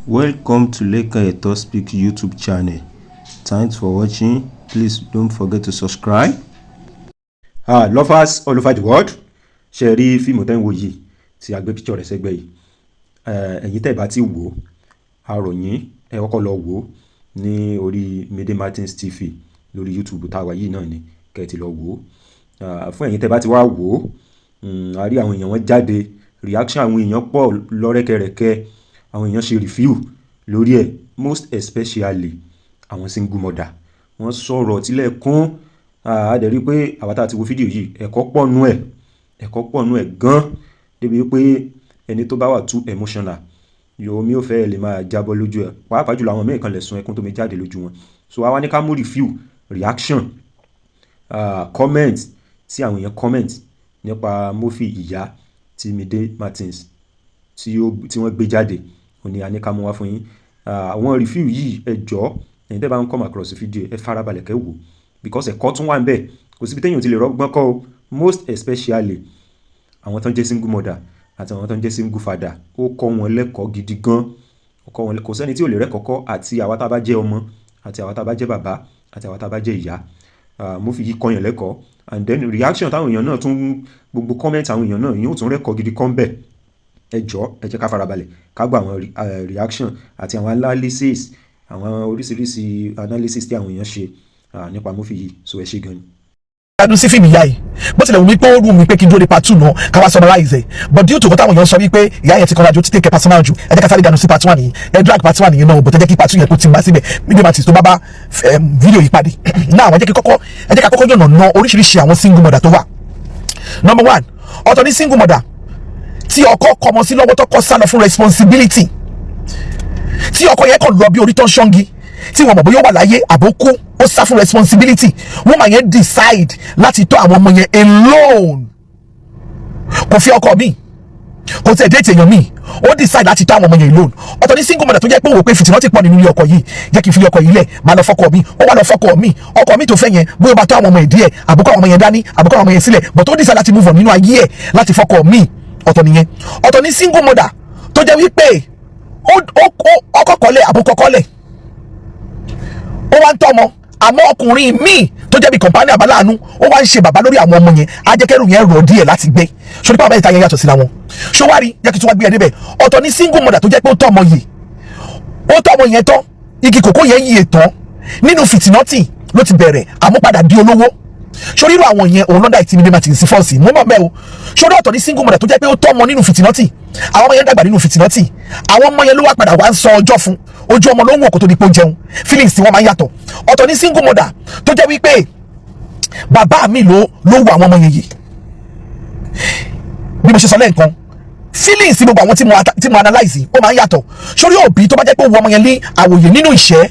Welcome to Lekan Eto Speak YouTube channel. Thanks for watching. Please don't forget to subscribe. Ah, lovers all over the world, ṣe rí fíìmù tẹ́ ń wò yìí tí a gbé picture rẹ̀ sẹ́gbẹ́ yìí? Ẹ̀yin tẹ́ ẹ bá ti wò ó, a rọ̀ yín, ẹ kọ́kọ́ lọ wò ó ní orí Mide Martins TV lórí YouTube tá a wà yìí náà ni kẹ́ ẹ ti lọ wò ó. Fún ẹ̀yin tẹ́ bá ti wá wò ó, a rí àwọn èèyàn, wọn jáde, reaction àwọn èèyàn pọ̀ lọ́rẹ́kẹrẹ̀kẹ́. Àwọn èèyàn ṣe review lórí ẹ̀, most especially àwọn single mother. Wọ́n sọ̀rọ̀ tílẹ̀ kún. A dẹ̀ rí i pé àwa tá a ti wo fídíò yìí, ẹ̀kọ́ pọ̀ nú ẹ̀, ẹ̀kọ́ pọ̀ nú ẹ̀ gan, débi pé ẹni tó bá wà too emotional, yóò mi ò fẹ́ lè máa jábọ́ lójú ẹ̀, pàápàá jùlọ àwọn míì kan lè sun ẹkún tó mi jáde lójú wọn. So àwa ní ká mú review, reaction, comment tí àwọn èèyàn comment nípa movie Ìyá tí Mide Martins tí wọ́n gbé jáde, òun ni a ní ká mú wá fún yín. Àwọn review yìí, ẹ jọ̀ọ́, ẹ̀yin tẹ́ bá ń come across fídíò, ẹ farabalẹ̀ kẹ́ wò, because ẹ̀kọ́ tún wà ń bẹ̀. Kò síbi téèyàn ti lè rọ́gbọ́n kọ́ o, most especially àwọn tó ń jẹ́ single mother àti àwọn tó ń jẹ́ single father. Ó kọ́ wọn lẹ́kọ̀ọ́ gidi gan. Ó kọ́ wọn. Kò sẹ́ni tí ò lè rẹ́kọ̀ọ́ kọ́, àti àwa tá a bá jẹ́ ọmọ, àti àwa tá a bá jẹ́ bàbá, àti àwa tá a bá jẹ́ ìyá. Movie yìí kọ́ yẹn lẹ́kọ̀ọ́, and then reaction táwọn èèyàn náà tún, gbogbo comment àwọn èèyàn náà yóò tún rẹ́kọ̀ọ́ gidi kọ́ ń bẹ̀. Ẹ jọ̀ọ́, ẹ jẹ́ ká farabalẹ̀ ká gbọ́ àwọn reaction àti àwọn analysis, àwọn oríṣiríṣi analysis tí àwọn èèyàn ṣe nípa movie yìí. So ẹ ṣé gan ni. Adùn sí fíìmù ìyá yìí, bó tilẹ̀ wù mí pé ó rù mí pé kí n dúró de part two náà ká wá summarize ẹ̀, but due to kó táwọn èèyàn sọ wípé ìyá yẹn ti kọ́ra ju, ó ti take personal jù, ẹ jẹ́ ká sáré dànù sí part one yìí. Ẹ drag part one yìí náà, but ẹ jẹ́ kí part two yẹn kó ti máa síbẹ̀. Mide Martins tó bá bá fídíò yìí pàdé náà, ẹ jẹ́ ká kọ́kọ́ yànnà ná oríṣiríṣi àwọn single mother tó wà. Number one, ọ̀tọ̀ ní single mother tí ọkọ kọmọ sí lọ́wọ́, tọkọ sá lọ fún responsibility, tí ọkọ yẹn kàn lọ bí orí tó ń ṣọ́ngi, tí wọn mọ̀ bóyá ó wà láyé àbó kú. Ó sá fún responsibility. Woman yẹn decide láti tọ́ àwọn ọmọ yẹn alone. Kò fi ọkọ mi, kò tiẹ̀ date èèyàn mi, ó decide láti tọ́ àwọn ọmọ yẹn alone. Ọ̀tọ̀ ní single mother tó jẹ́ pé òwò pé fìtìnà ti pọ̀ nínú ilé ọkọ yìí, jẹ́ kí n fi ilé ọkọ yìí lẹ̀, máa lọ fọkọ mi. Ó wá lọ fọkọ mi. Ọkọ mi tó fẹ́ yẹn, bóyá ó bá tọ́ àwọn ọmọ ẹ̀ díẹ̀, àbúkọ́ àwọn ọmọ yẹn dání, àbúkọ́ àwọn ọmọ yẹn sílẹ̀, but ó decide láti move on nínú ayé ẹ̀ láti fọkọ mi. Ọ̀tọ̀ nìyẹn. Ọ̀tọ̀ ní single mother tó jẹ́ wípé ọkọ kọ́lẹ̀, àbúkọ́ kọ́lẹ̀, ó wá ń tọ́ ọmọ, àmọ́ ọkùnrin míì tó jẹ́ bí companion àbáláàánú, ó wá ń ṣe bàbá lórí àwọn ọmọ yẹn, ajẹ́kẹ́rù yẹn rọ̀ díẹ̀ láti gbé. Ṣòrí pàmò mẹ́ta yẹn yàtọ̀ síra wọn. Ṣọwárí, jẹ́ kí tí wọ́n gbé ẹ débẹ̀. Ọ̀tọ̀ ní single mother tó jẹ́ pé ó tọ́ ọmọ yìí, ó tọ́ ọmọ yẹn tán, igi kòkó yẹn yìí tán, nínú fìtínọ́tì ló ti bẹ̀rẹ̀, àmúpadà di olówó. Sórí irú àwọn yẹn, òun lọ́dà ìtì Mide Martins sí fọ́ọ̀sì mú mọ̀ bẹ́ẹ̀ o. Sórí ọ̀tọ̀ ní single mother tó jẹ́ pé ó tọ́ ọmọ nínú fìtínọ́tì, àwọn ọmọ yẹn dàgbà nínú fìtínọ́tì, àwọn ọmọ yẹn ló wá padà wá ń sọ ọjọ́ fún, ojú ọmọ ló ń wò kó tó di pé ó jẹun, feelings tí wọ́n máa ń yàtọ̀. Ọ̀tọ̀ ní single mother tó jẹ́ wípé bàbá mi ló wọ àwọn ọmọ yẹn yìí. Bí mo ṣe sọ lẹ́ẹ̀kan, feelings tí gbogbo àwọn tí mo analyse, ó máa ń yàtọ̀. Sórí òbí tó bá jẹ́ pé ó wọ ọmọ yẹn ní àwòyè nínú ìṣẹ́,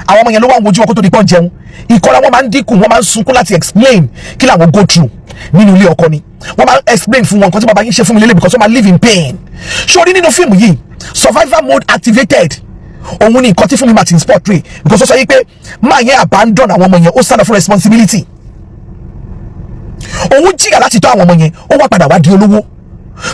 àwọn ọmọ yẹn ló wá ń wojú wọn kó tó di pọ́n jẹun, ìkọlà wọn máa ń dínkù, wọn máa ń sunkún láti explain kí làwọn go through nínú ilé ọkọ ni. Wọ́n máa ń explain fún wọn nǹkan tí bàbá yín ṣe fún mi lélẹ̀, because wọ́n máa live in pain. Sórí nínú fíìmù yìí, survival mode activated, òun ni nǹkan tí Fúnmi Martins portray, because ó sọ yìí pé máa yẹn abandon àwọn ọmọ yẹn, ó sá lọ fún responsibility, òun jìyà láti tọ́ àwọn ọmọ yẹn, ó wá padà wá di olówó.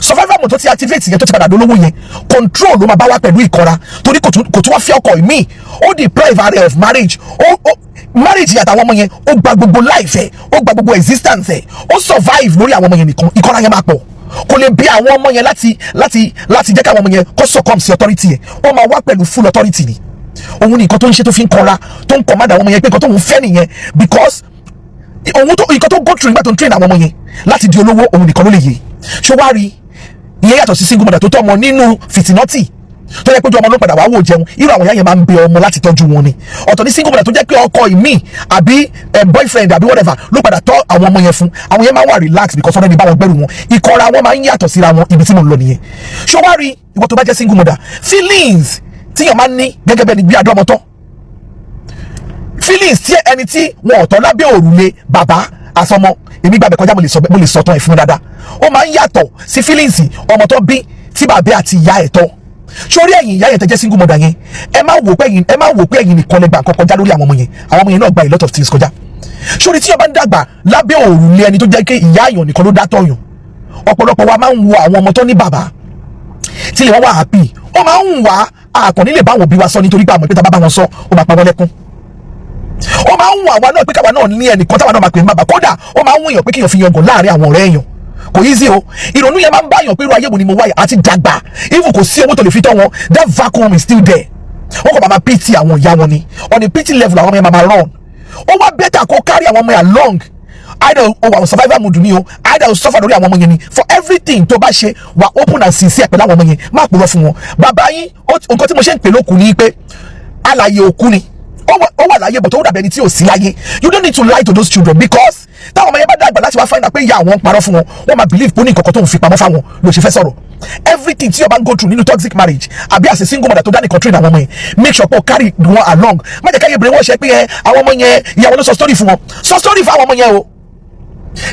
Survival mode tó ti activate yẹn, tó ti padà dolówó yẹn, control ló máa bá wá pẹ̀lú ìkọra, torí kò tún wá fẹ́ ọkọ míì. Ó deprive ara of marriage. Ó marriage àtàwọn ọmọ yẹn, ó gba gbogbo life ẹ̀, ó gba gbogbo existence ẹ̀, ó survive lórí àwọn ọmọ yẹn nìkan. Ìkọra yẹn máa pọ̀. Kò lè bí àwọn ọmọ yẹn láti jẹ́ káwọn ọmọ yẹn kó succumb sí authority yẹn. Ó máa wá pẹ̀lú full authority ni. Òun ni nǹkan tó ń ṣe tó fi ń kọra, tó ń command àwọn ọmọ yẹn pé nǹkan tó ń fẹ́ nìyẹn, because òun tó nǹkan tó go through nígbà tó ń train àwọn ọmọ yẹn láti di olówó, òun nìkan ló lè yé. Ṣé wàá rí, ìyẹn yàtọ̀ sí single mother tó tọ́ ọmọ nínú fìtínọ́tì, tó yẹ pé ojú ọmọ ló padà wá wò jẹun. Irú àwọn ìyá yẹn máa ń bẹ ọmọ láti tọ́jú wọn ni. Ọ̀tọ̀ ní single mother tó jẹ́ pé ọkọ ìmíì àbí boyfriend àbí whatever ló padà tọ́ àwọn ọmọ yẹn fún. Àwọn yẹn máa ń wà relax because ọ̀rẹ́ ni bá wọn gbẹ́rù wọn. Ìkọra wọn máa ń yàtọ̀ síra wọn. Ibi tí mo ń lọ nìyẹn. Ṣé wàá rí, ìwọ tó bá jẹ́ single mother, feelings tíyàn máa ń ní gẹ́gẹ́ bẹ́ẹ̀ ni bí adó ọmọ tán, feelings tí ẹni tí wọn ò tọ́ lábẹ́ òrùlé bàbá àsọmọ, èmi gbàgbẹ́ kọjá, mo lè sọ tán ẹ̀ fún mi dáadáa, ó máa ń yàtọ̀ sí feelings ọmọ tó bí tí bàbá àti ìyá ẹ̀ tọ́. Sórí ẹ̀yin ìyá yẹn tẹ́ jẹ́ single mother yẹn, ẹ má wò pé ẹ̀yin nìkan lè gba nǹkan kọjá lórí àwọn ọmọ yẹn. Àwọn ọmọ yẹn náà gba a lot of things kọjá. Sórí tí wọ́n bá ń dàgbà lábẹ́ òrùlé ẹni tó jẹ́ pé ìyá àyàn nìkan ló dá tọ̀yàn, ọ̀pọ̀lọpọ̀ wa máa ń wo àwọn ọmọ tó ní bàbá tí lè wọ́n wà happy, ó máa ń wá. Àkànní lè bá àwọn òbí wa sọ, nítorí pé àmọ́ pé tá a bá bá wọn sọ, ó máa pa wọ́n lẹ́kún. Ó máa ń wù àwa náà pé káwa náà ní ẹnìkan táwa náà máa pè ní bàbá. Kódà ó máa ń wù èèyàn pé kéèyàn fi yangàn láàrin àwọn ọ̀rẹ́ èèyàn. Kò yí sí o. Ìrònú yẹn máa ń bá èèyàn pé irú ayé wo ni mo wáyà àti dàgbà. Even kò sí owó tó lè fi tọ́ wọn, that vacuum is still there. Wọ́n kò máa máa pity àwọn ìyá wọn ni. On a pity level, àwọn ọmọ yẹn máa máa run. Ó wá better kó carry àwọn ọmọ yẹn along, either o wà on survival mode ni o, either o suffer lórí àwọn ọmọ yẹn ni. For everything tó bá ṣe, wà open and sincere pẹ̀lú àwọn ọmọ yẹn. Má purọ́ fún wọn. Bàbá yín, nǹkan tí mo ṣe ń pè lókun ni pé alààyè òkú ni. Ó wà láyé, but ó dàbí ẹni tí ò sí láyé. You don't need to lie to those children, because táwọn ọmọ yẹn bá dàgbà láti wá find out pé ìyá àwọn ń parọ́ fún wọn, wọ́n máa believe pé ó ní nǹkan kan tó ń fi pamọ́ fáwọn ló ṣe fẹ́ sọ̀rọ̀. Everything tí o bá ń go through nínú toxic marriage àbí as a single mother tó dá nìkan train àwọn ọmọ yẹn, make sure pé o carry wọn along. Má jẹ́ káyé brain wash ẹ pé ẹ àwọn ọmọ yẹn, ìyàwó ló sọ story fún wọn. Sọ story fún àwọn ọmọ yẹn o.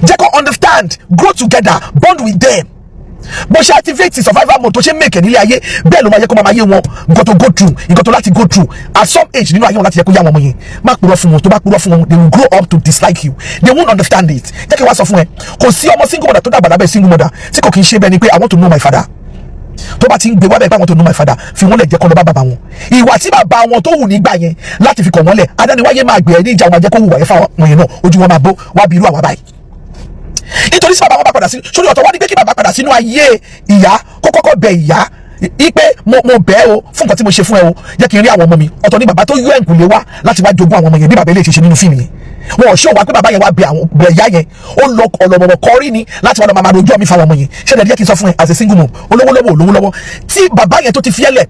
Jẹ́ kó understand, grow together, bond with them. Bó ṣe activate survival mode tó ṣe make nílé ayé, bẹ́ẹ̀ ló máa yẹ kó máa yé wọn nǹkan tó go through, nǹkan tó láti go through at some age nínú ayé wọn, láti yẹ kó yá wọn ọmọ yẹn. Má purọ́ fún wọn. Tó bá purọ́ fún wọn, they will grow up to dislike you. They won't understand it. Jẹ́ kí n wá sọ fún ẹ, kò sí ọmọ single mother tó dàgbà lábẹ́ single mother tí kò kí ń ṣe bẹ́ẹ̀ ni pé, "I want to know my father." Tó bá ti ń gbé wá bẹ́ẹ̀ pé, "I want to know my father," fi wọ́n lẹ̀, jẹ́ kó lọ bá bàbá wọn. Ìwà tí bàbá wọn tó hù nígbà yẹn láti fi kọ̀ wọ́n lẹ̀, adániwáyé máa gbé ẹ ní ìjà wọn, jẹ́ kó hùwà yẹn fáwọn yẹn náà. Ojú wọn máa bó wá bí irú àwa báyìí, nítorí tí bàbá wọn bá padà sí sórí ọ̀tọ̀ wá ní pé kí bàbá padà sínú ayé ìyá, kó kọ́kọ́ bẹ ìyá ipe mo bẹ̀ ẹ́ o fún nǹkan tí mo ṣe fún ẹ o, jẹ́ kí n rí àwọn ọmọ mi. Ọ̀tọ̀ ní bàbá tó yọ ẹ̀ǹkùlé wá láti wá jogún àwọn ọmọ yẹn, bí bàbá eléyìí ṣe ṣe nínú fíìmù yẹn. Wọn ò ṣó wa pé bàbá yẹn wá bẹ àwọn bẹ ìyá yẹn, ó lọ ọ̀lọ̀mọ̀mọ̀ kọrí ni láti wá lọ máa rojọ́ mi fáwọn ọmọ yẹn. Ṣé ẹ̀dẹ̀, jẹ́ kí n sọ fún ẹ, as a single mom, olówó lọ́wọ́, olówó lọ́wọ́, tí bàbá yẹn tó ti fiẹ́lẹ̀,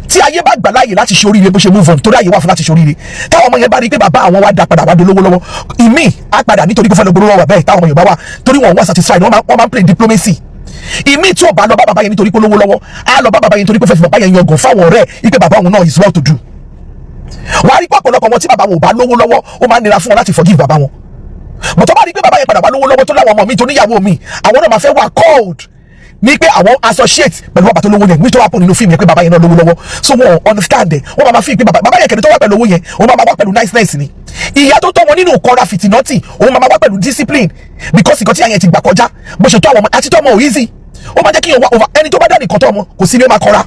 tí ayé bá gbà láàyè láti ṣe oríire, bó ṣe move on, torí àyè wà fún láti ṣe oríire, táwọn ọmọ yẹn bá rí i pé bàbá àwọn wá da padà wá dolówó lọ́wọ́, ìmí á padà nítorí pé fẹ́ lọ gbólówó wà bẹ́ẹ̀. Táwọn ọmọ Yorùbá wà, torí wọn wà satisfied, wọ́n máa ń play diplomacy. Ìmí tí ò bá lọ bá bàbá yẹn nítorí pé olówó lọ́wọ́, á lọ bá bàbá yẹn nítorí pé fẹ́ fi bàbá yẹn yangàn fáwọn ọ̀rẹ́ ipe bàbá òun náà is well to do. Wàá rí pé ọ̀pọ̀lọpọ̀ wọn tí bàbá wọn ò bá lówó lọ́wọ́, ó máa ń nira fún wọn láti forgive bàbá wọn. Bọ̀tọ́ bá rí pé bàbá yẹn padà wá lówó lọ́wọ́, tó láwọn ọmọ mi, tó níyàwó mi, àwọn náà máa fẹ́ wà cold ní pé àwọn associate pẹ̀lú bàbá tó lówó yẹn, which tó happen nínú fíìmù yẹn pé bàbá yẹn náà lówó lọ́wọ́. So wọn understand ẹ̀, wọ́n máa fi pé bàbá yẹn kẹ̀lé tó wá pẹ̀lú owó yẹn, òun máa wá pẹ̀lú niceness ni. Ìyá tó tọ́ wọn nínú kọ́ra fìtìnọ́tì, òun máa wá pẹ̀lú discipline, because nǹkan tí àyẹn ti gbà kọjá, bó ṣe tó àwọn ọmọ àti tọ́ ọmọ ò easy. Ó máa jẹ́ kí wá over ẹni tó bá dá nìkan tọ́ ọmọ, kò sí ní ó máa kọ́ra,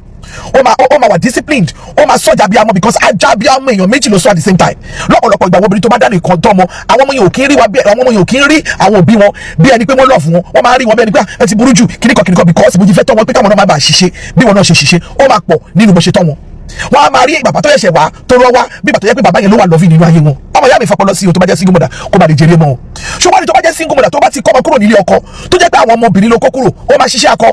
ó máa wà disciplined, ó máa sọjà bí amọ, because ajá bí amọ èèyàn méjì ló sọ at the same time. Lọ́pọ̀lọpọ̀ ìgbà, obìnrin tó bá dá nìkan tọ́ ọmọ, àwọn ọmọ yẹn ò kí ń rí wa bí àwọn ọmọ yẹn ò kí ń rí àwọn òbí wọn bí ẹni pé wọ́n love wọn. Wọ́n máa rí wọn bí ẹni pé ẹ ti burú jù, kíníkan kíníkan, because bó ti fẹ́ tọ́ wọn pé káwọn náà má bàa ṣiṣẹ́ bí wọn náà ṣe ṣiṣẹ́, ó máa pọ̀ nínú bó ṣe tọ́ wọn. Wọ́n á máa rí bàbá tó yẹ̀ṣẹ̀ wá tó rọ́ wá bí bàtọ́ yẹ pé bàbá yẹn ló wà loving nínú ayé wọn. Ọmọ ìyá mi, fọpọlọ sí o. Tó bá jẹ́ single mother, kó ba lè jèrè mọ́ o. Ṣùgbọ́n ní tó bá jẹ́ single mother, tó bá ti kọ́ ọmọ kúrò nílé ọkọ, tó jẹ́ pé àwọn ọmọbìnrin ló kó kúrò, ó máa ṣiṣẹ́ akọ.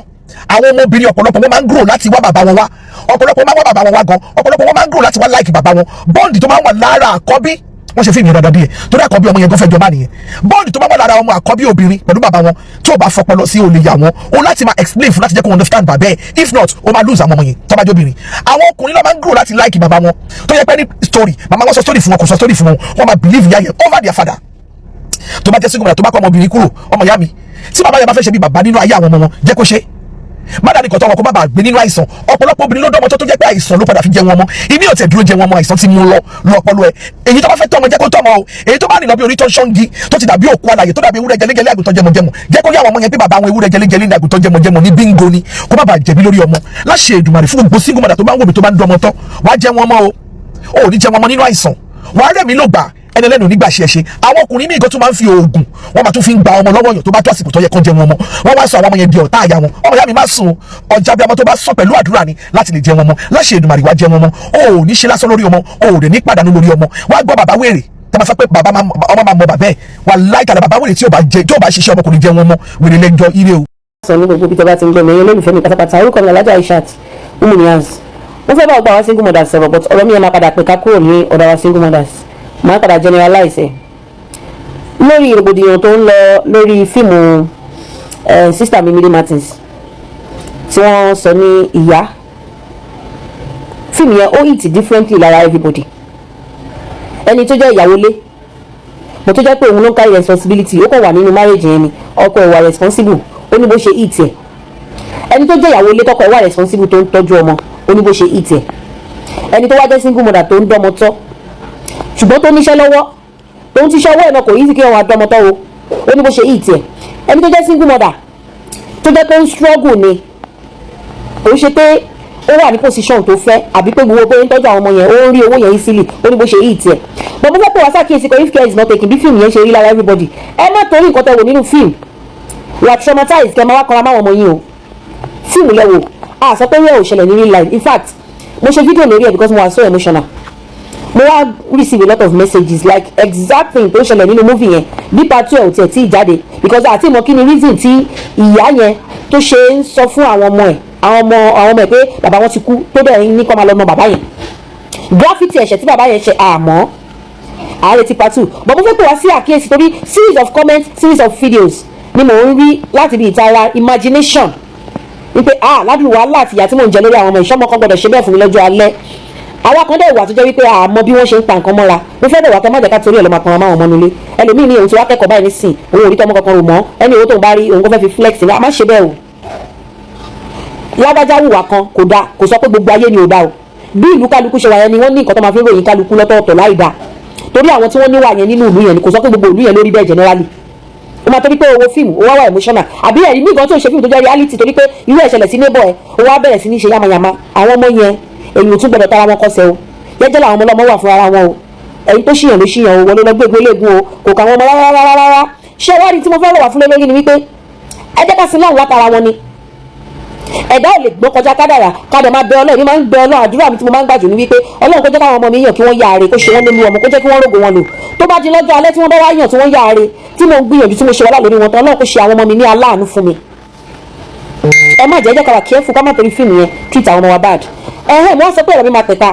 Àwọn ọmọbìnrin, ọ̀pọ̀lọpọ̀ wọn máa ń grow láti wá bàbá wọn wá. Ọ̀pọ̀lọpọ̀ máa ń wá bàbá wọn wá gan. Ọ̀pọ̀lọpọ̀ wọn máa ń grow láti wá like bàbá wọn. Bond tó máa ń wà lára àkọ́bí, wọ́n ṣe fíìmù yẹn dáadáa díẹ̀, torí àkọ́bí ọmọ yẹn gan fẹ́ jọba nìyẹn. Bond tó máa wà lára ọmọ àkọ́bí obìnrin pẹ̀lú bàbá wọn, tó o bá fọpọlọ sí, o lè yà wọ́n o láti máa explain fún, láti jẹ́ kó understand bàbá ẹ̀. If not, o máa lose àwọn ọmọ yẹn tó bá jẹ́ obìnrin. Àwọn ọkùnrin ló máa ń grow láti like bàbá wọn, tó yẹ pé ní story màmá wọn sọ story fún wọn, kò sọ story fún wọn, wọ́n máa believe ìyá yẹn over their father. Tó bá jẹ́ single mother, tó bá kọ́ ọmọbìnrin kúrò, ọmọ ìyá mi, tí bàbá yẹn bá fẹ́ ṣe bí bàbá nínú ayé àwọn ọmọ wọn, jẹ́ kó ṣe. Má dání kọ̀tọ́ wọn kó má bàa gbé nínú àìsàn. Ọ̀pọ̀lọpọ̀ obìnrin ló dọ́mọ tó jẹ́ pé àìsàn ló padà fi jẹ wọn mọ́. Ìmí ò tẹ̀ dúró jẹ wọn mọ́, àìsàn ti mú lọ lọ́pọlọ ẹ̀. Èyí tó bá fẹ́ tọ́mọ, jẹ́ kó tọ́mọ o. Èyí tó bá rìn lọ bí orí tó ń ṣọ́ngi, tó ti dàbí òkú alàyè, tó dàbí ewúrẹ́ jẹlẹ́jẹlẹ́, àgùntàn jẹmọ̀jẹmọ̀, jẹ́ kó rí àwọn ọmọ yẹn pé bàbá àwọn ewúrẹ́ jẹlẹ́jẹlẹ́ ní àgùntàn jẹmọ̀jẹmọ̀ ní bíngò ni, kó má bàa jẹ̀bi lórí ọmọ. Láṣẹ Èdùmàrè, fún gbogbo single mother tó bá ń wò mí, tó bá ń dọ́mọ tọ́, wàá jẹ wọn mọ́ o. Ò ní jẹ wọn mọ́ nínú àìsàn. Wàá rẹ̀ mí ló gbà ẹni ẹlẹ́nu nígbà ṣe é ṣe. Àwọn ọkùnrin míì gan tún máa ń fi oògùn, wọ́n máa tún fi ń gba ọmọ lọ́wọ́ yàn. Tó bá tó àsìkò tó yẹ kán jẹ wọn mọ́, wọ́n wá sọ àwọn ọmọ yẹn di ọ̀tá àyà wọn. Ọmọ ìyá mi, má sùn. Ọjà bí ọmọ tó bá sọ pẹ̀lú àdúrà ni láti lè jẹ wọn mọ́. Láṣẹ Èdùmàrè, wá jẹ wọn mọ́. O ò ní ṣe lásán lórí ọmọ, o ò dẹ̀ ní pàdánù lórí ọmọ. Wá gbọ́, bàbá wèrè tẹ́ máa sọ pé bàbá ọmọ máa mọ bàbá ẹ̀ wà láìka, bàbá wèrè tí ò bá jẹ, tí ò bá ṣiṣẹ́, ọmọ kò ní jẹ wọn mọ́. Wèrè lẹ́jọ́ ire o. Sọ ní gbogbo bí tẹ́ bá ti ń gbọ́ mi, ẹ̀yin olólùfẹ́ mi pátápátá, orúkọ mi Alhaja Aishat Umuniyaz. Mo fẹ́ bá ọgbà wa single mothers sọ̀rọ̀, but ọ̀rọ̀ mi yẹn máa padà pè ká kúrò ní ọ̀dọ̀ wa single mothers, máa padà generalize ẹ̀ lórí rògbòdìyàn tó ń lọ lórí fíìmù sister mi Mide Martins tí wọ́n sọ ní ìyá. Fíìmù yẹn, ó hit differently lára everybody. Ẹni tó jẹ́ ìyàwó lé mo, tó jẹ́ pé òun ló ń carry responsibility, ó kàn wà nínú marriage yẹn ni, ọkọ ẹ̀ wà responsible, ó ní bó ṣe hit ẹ̀. Ẹni tó jẹ́ ìyàwó ilé tọkọ ẹ̀ wà responsible, tó ń tọ́jú ọmọ, ó ní bó ṣe hit ẹ̀. Ẹni tó wá jẹ́ single mother tó ń dọ́mọ tọ́, ṣùgbọ́n tó níṣẹ́ lọ́wọ́, tó ń tíṣẹ́ ọwọ́ ẹ̀ náà, kò easy kí wọ́n wá dọ́mọ tọ́ o, ó ní bó ṣe hit ẹ̀. Ẹni tó jẹ́ single mother tó jẹ́ pé ń struggle ni, kò ń ṣe pé Ó wà ní position tó fẹ́, àbí pé gbogbo bóyá ń tọ́jú àwọn ọmọ yẹn, ó ń rí owó yẹn easily, ó ní bó ṣe hit ẹ̀. But mo fẹ́ pè wá sákìyèsí pé if care is not taken, bí fíìmù yẹn ṣe rí lára everybody, ẹ má torí nǹkan tẹ́ wò nínú fíìmù wà traumatized, kẹ́ máa wá kọ́ra máwọn ọmọ yín o. Fíìmù lẹ wò, a sọ pé wíwẹ̀ ò ṣẹlẹ̀ ní real life. In fact, mo ṣe fídíò lórí ẹ̀ because mo wà so emotional. Mo wá receive a lot of messages like exact thing tó ṣẹlẹ̀ nínú movie yẹn, bí part 2 ẹ̀ ò tiẹ̀ tí ì jáde, because àti ìmọ̀ kí ni reason tí ìyá yẹn tó ṣe ń sọ fún àwọn ọmọ ẹ̀, àwọn ọmọ ẹ̀ pé bàbá wọn ti kú, tó dẹ̀ ní kọ́ máa lọ mọ bàbá yẹn, gravity ẹ̀ṣẹ̀ tí bàbá yẹn ṣe. Àmọ́ ààrẹ ti part 2, but mo fẹ́ pè wá sí àkíyèsí torí series of comments, series of videos ni mò ń rí láti bí ìtara imagination wípé, ah, ládùúgbò, wàhálà àti ìyà tí mò ń jẹ lórí àwọn ọmọ ìṣọ́mọ kan gbọ́dọ̀ ṣe bẹ́ẹ̀ fún mi lọ́jọ́ alẹ́. Àwa kan dẹ̀ wà tó jẹ́ wípé àmọ́ bí wọ́n ṣe ń pa nǹkan mọ́ra. Mo fẹ́ dẹ̀ wà kẹ́ má jẹ́ ká torí ẹ̀ lọ́ máa kanra máwọn ọmọ nílé. Ẹlòmíì ní òun ti wá kẹ́kọ̀ọ́ báyìí nísìn, òun ò rí tọmọ kankan rò mọ́, ẹni owó tóun bá rí, òun kò fẹ́ fi flex ní. A má ṣe bẹ́ẹ̀ o. Lágbájá hùwà kan kò dáa, kò sọ pé gbogbo ayé ni ò dáa o. Bí ìlú kálukú ṣe wà yẹn ni wọ́n ní nǹkan tó máa fi ròyìn kálukú lọ́tọ̀ọ̀tọ̀ láì dáa, torí àwọn tí wọ́n níwà yẹn nínú ìlú yẹn ni. Kò sọ pé gbogbo ìlú yẹn lórí bẹ́ẹ̀ generally. Ó máa torí pé owó fíìmù, ó wá wà emotional, àbí ẹ̀rí míì gan tó ń ṣe fíìmù tó jẹ́ reality, torí pé irú ẹ̀ ṣẹlẹ̀ sí neighbor ẹ̀, ó wá bẹ̀rẹ̀ sí ní ṣe yamayama. Àwọn ọmọ yẹn, èyí ò tún gbọdọ̀ tara wọn kọsẹ̀ o. Jẹ́jẹ́ làwọn ọmọ ọlọ́mọ wà fún ara wọn o. Ẹ̀yin tó ṣìyàn ló ṣìyàn o, wọlé lọ gbégun eléegun o, kò kà wọn ọmọ rárá rárá rárá. Ṣé wá rí tí mo fẹ́ rọ̀ wá fún lórí ni wípé ẹ jẹ́ ká sin lọ́run látara wọn ni. Ẹ̀dá ò lè gbọ́ kọjá kádàrà. Kádà máa bẹ Ọlọ́run, mi máa ń bẹ Ọlọ́run. Àdúrà mi tí mo máa ń gbàjù ní wípé Ọlọ́run kó jẹ́ káwọn ọmọ mi yàn, kí wọ́n yáre, kó ṣe wọ́n lólu ọmọ, kó jẹ́ kí wọ́n rògbò wọn lò. Tó bá di lọ́jọ́ alẹ́, tí wọ́n bá wá yàn, tí wọ́n yáre, tí mo ń gbìyànjú, tí mo ṣe wàhálà lórí wọn tán, Ọlọ́run kó ṣe àwọn ọmọ mi ní aláàánú fún mi. Ẹ má jẹ́ ká wà careful, ká má torí fíìmù yẹn treat àwọn ọmọ wa bad. Ẹ̀hẹ́n, mo wá sọ pé ọ̀rọ̀ mi máa pẹ̀ta,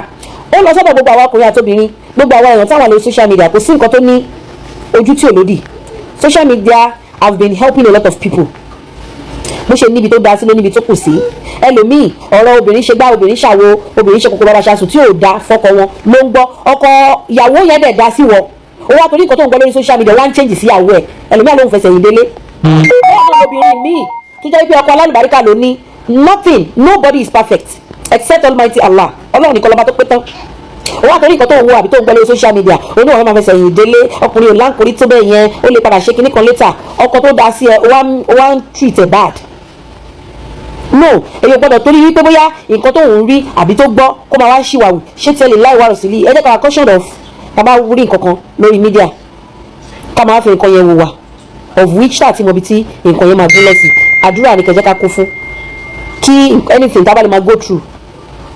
ó lọ sọ́dọ̀ gbogbo àwọn ọkùnrin àti obìnrin, gbogbo àwọn èèyàn táwọn lórí social media. Kò sí nǹkan tó ní ojú tí ò lódì. Social media have been helping a lot of people. Bó ṣe níbi tó da sí ló níbi tó kù sí. Ẹlòmíì, ọ̀rọ̀ obìnrin ṣe gbá, obìnrin ṣàwo, obìnrin ṣe kókó, bàbá ṣaṣù tí ò da fọkọ wọn ló ń gbọ́. Ọkọ ìyàwó yẹn dẹ̀ da sí wọ, ó wá torí nǹkan tó ń gbọ́ lórí social media, wá ń change sí ìyàwó ẹ̀. Ẹlòmíì ló ń fẹsẹ̀ yìí délé. Bẹ́ẹ̀ obìnrin míì tó jẹ́ pé ọkọ alálùbáríkà ló ní. Nothing, nobody is perfect except Almighty Allah. Ọlọ́run nìkan lọ́ba tó pé tán. Ó wá torí nǹkan tó ń wo àbí tó ń gbọ́ lórí social media, oníwọ̀n máa fẹsẹ̀ yìí délé. Ọkùnrin ò láǹkórí tó bẹ́ẹ̀ yẹn, ó lè padà ṣe kinní kan later. Ọkọ tó dá sí ẹ, ó wá ń treat ẹ bad. No, èyí ò gbọ́dọ̀ torí wípé bóyá nǹkan tó ń rí àbí tó gbọ́, kó máa wá ṣìwàwù. Ṣé tẹ́lẹ̀ láì wá rò sílí. Ẹ jẹ́ ká wá caution of tá bá rí nǹkan kan lórí media, ká máa fi nǹkan yẹn wò wá, of which tá àti mọ̀bi tí nǹkan yẹn máa gúnlẹ̀ sí. Àdúrà ni kẹjẹ́ ká kún fún, kí anything tá a bá lè máa go through,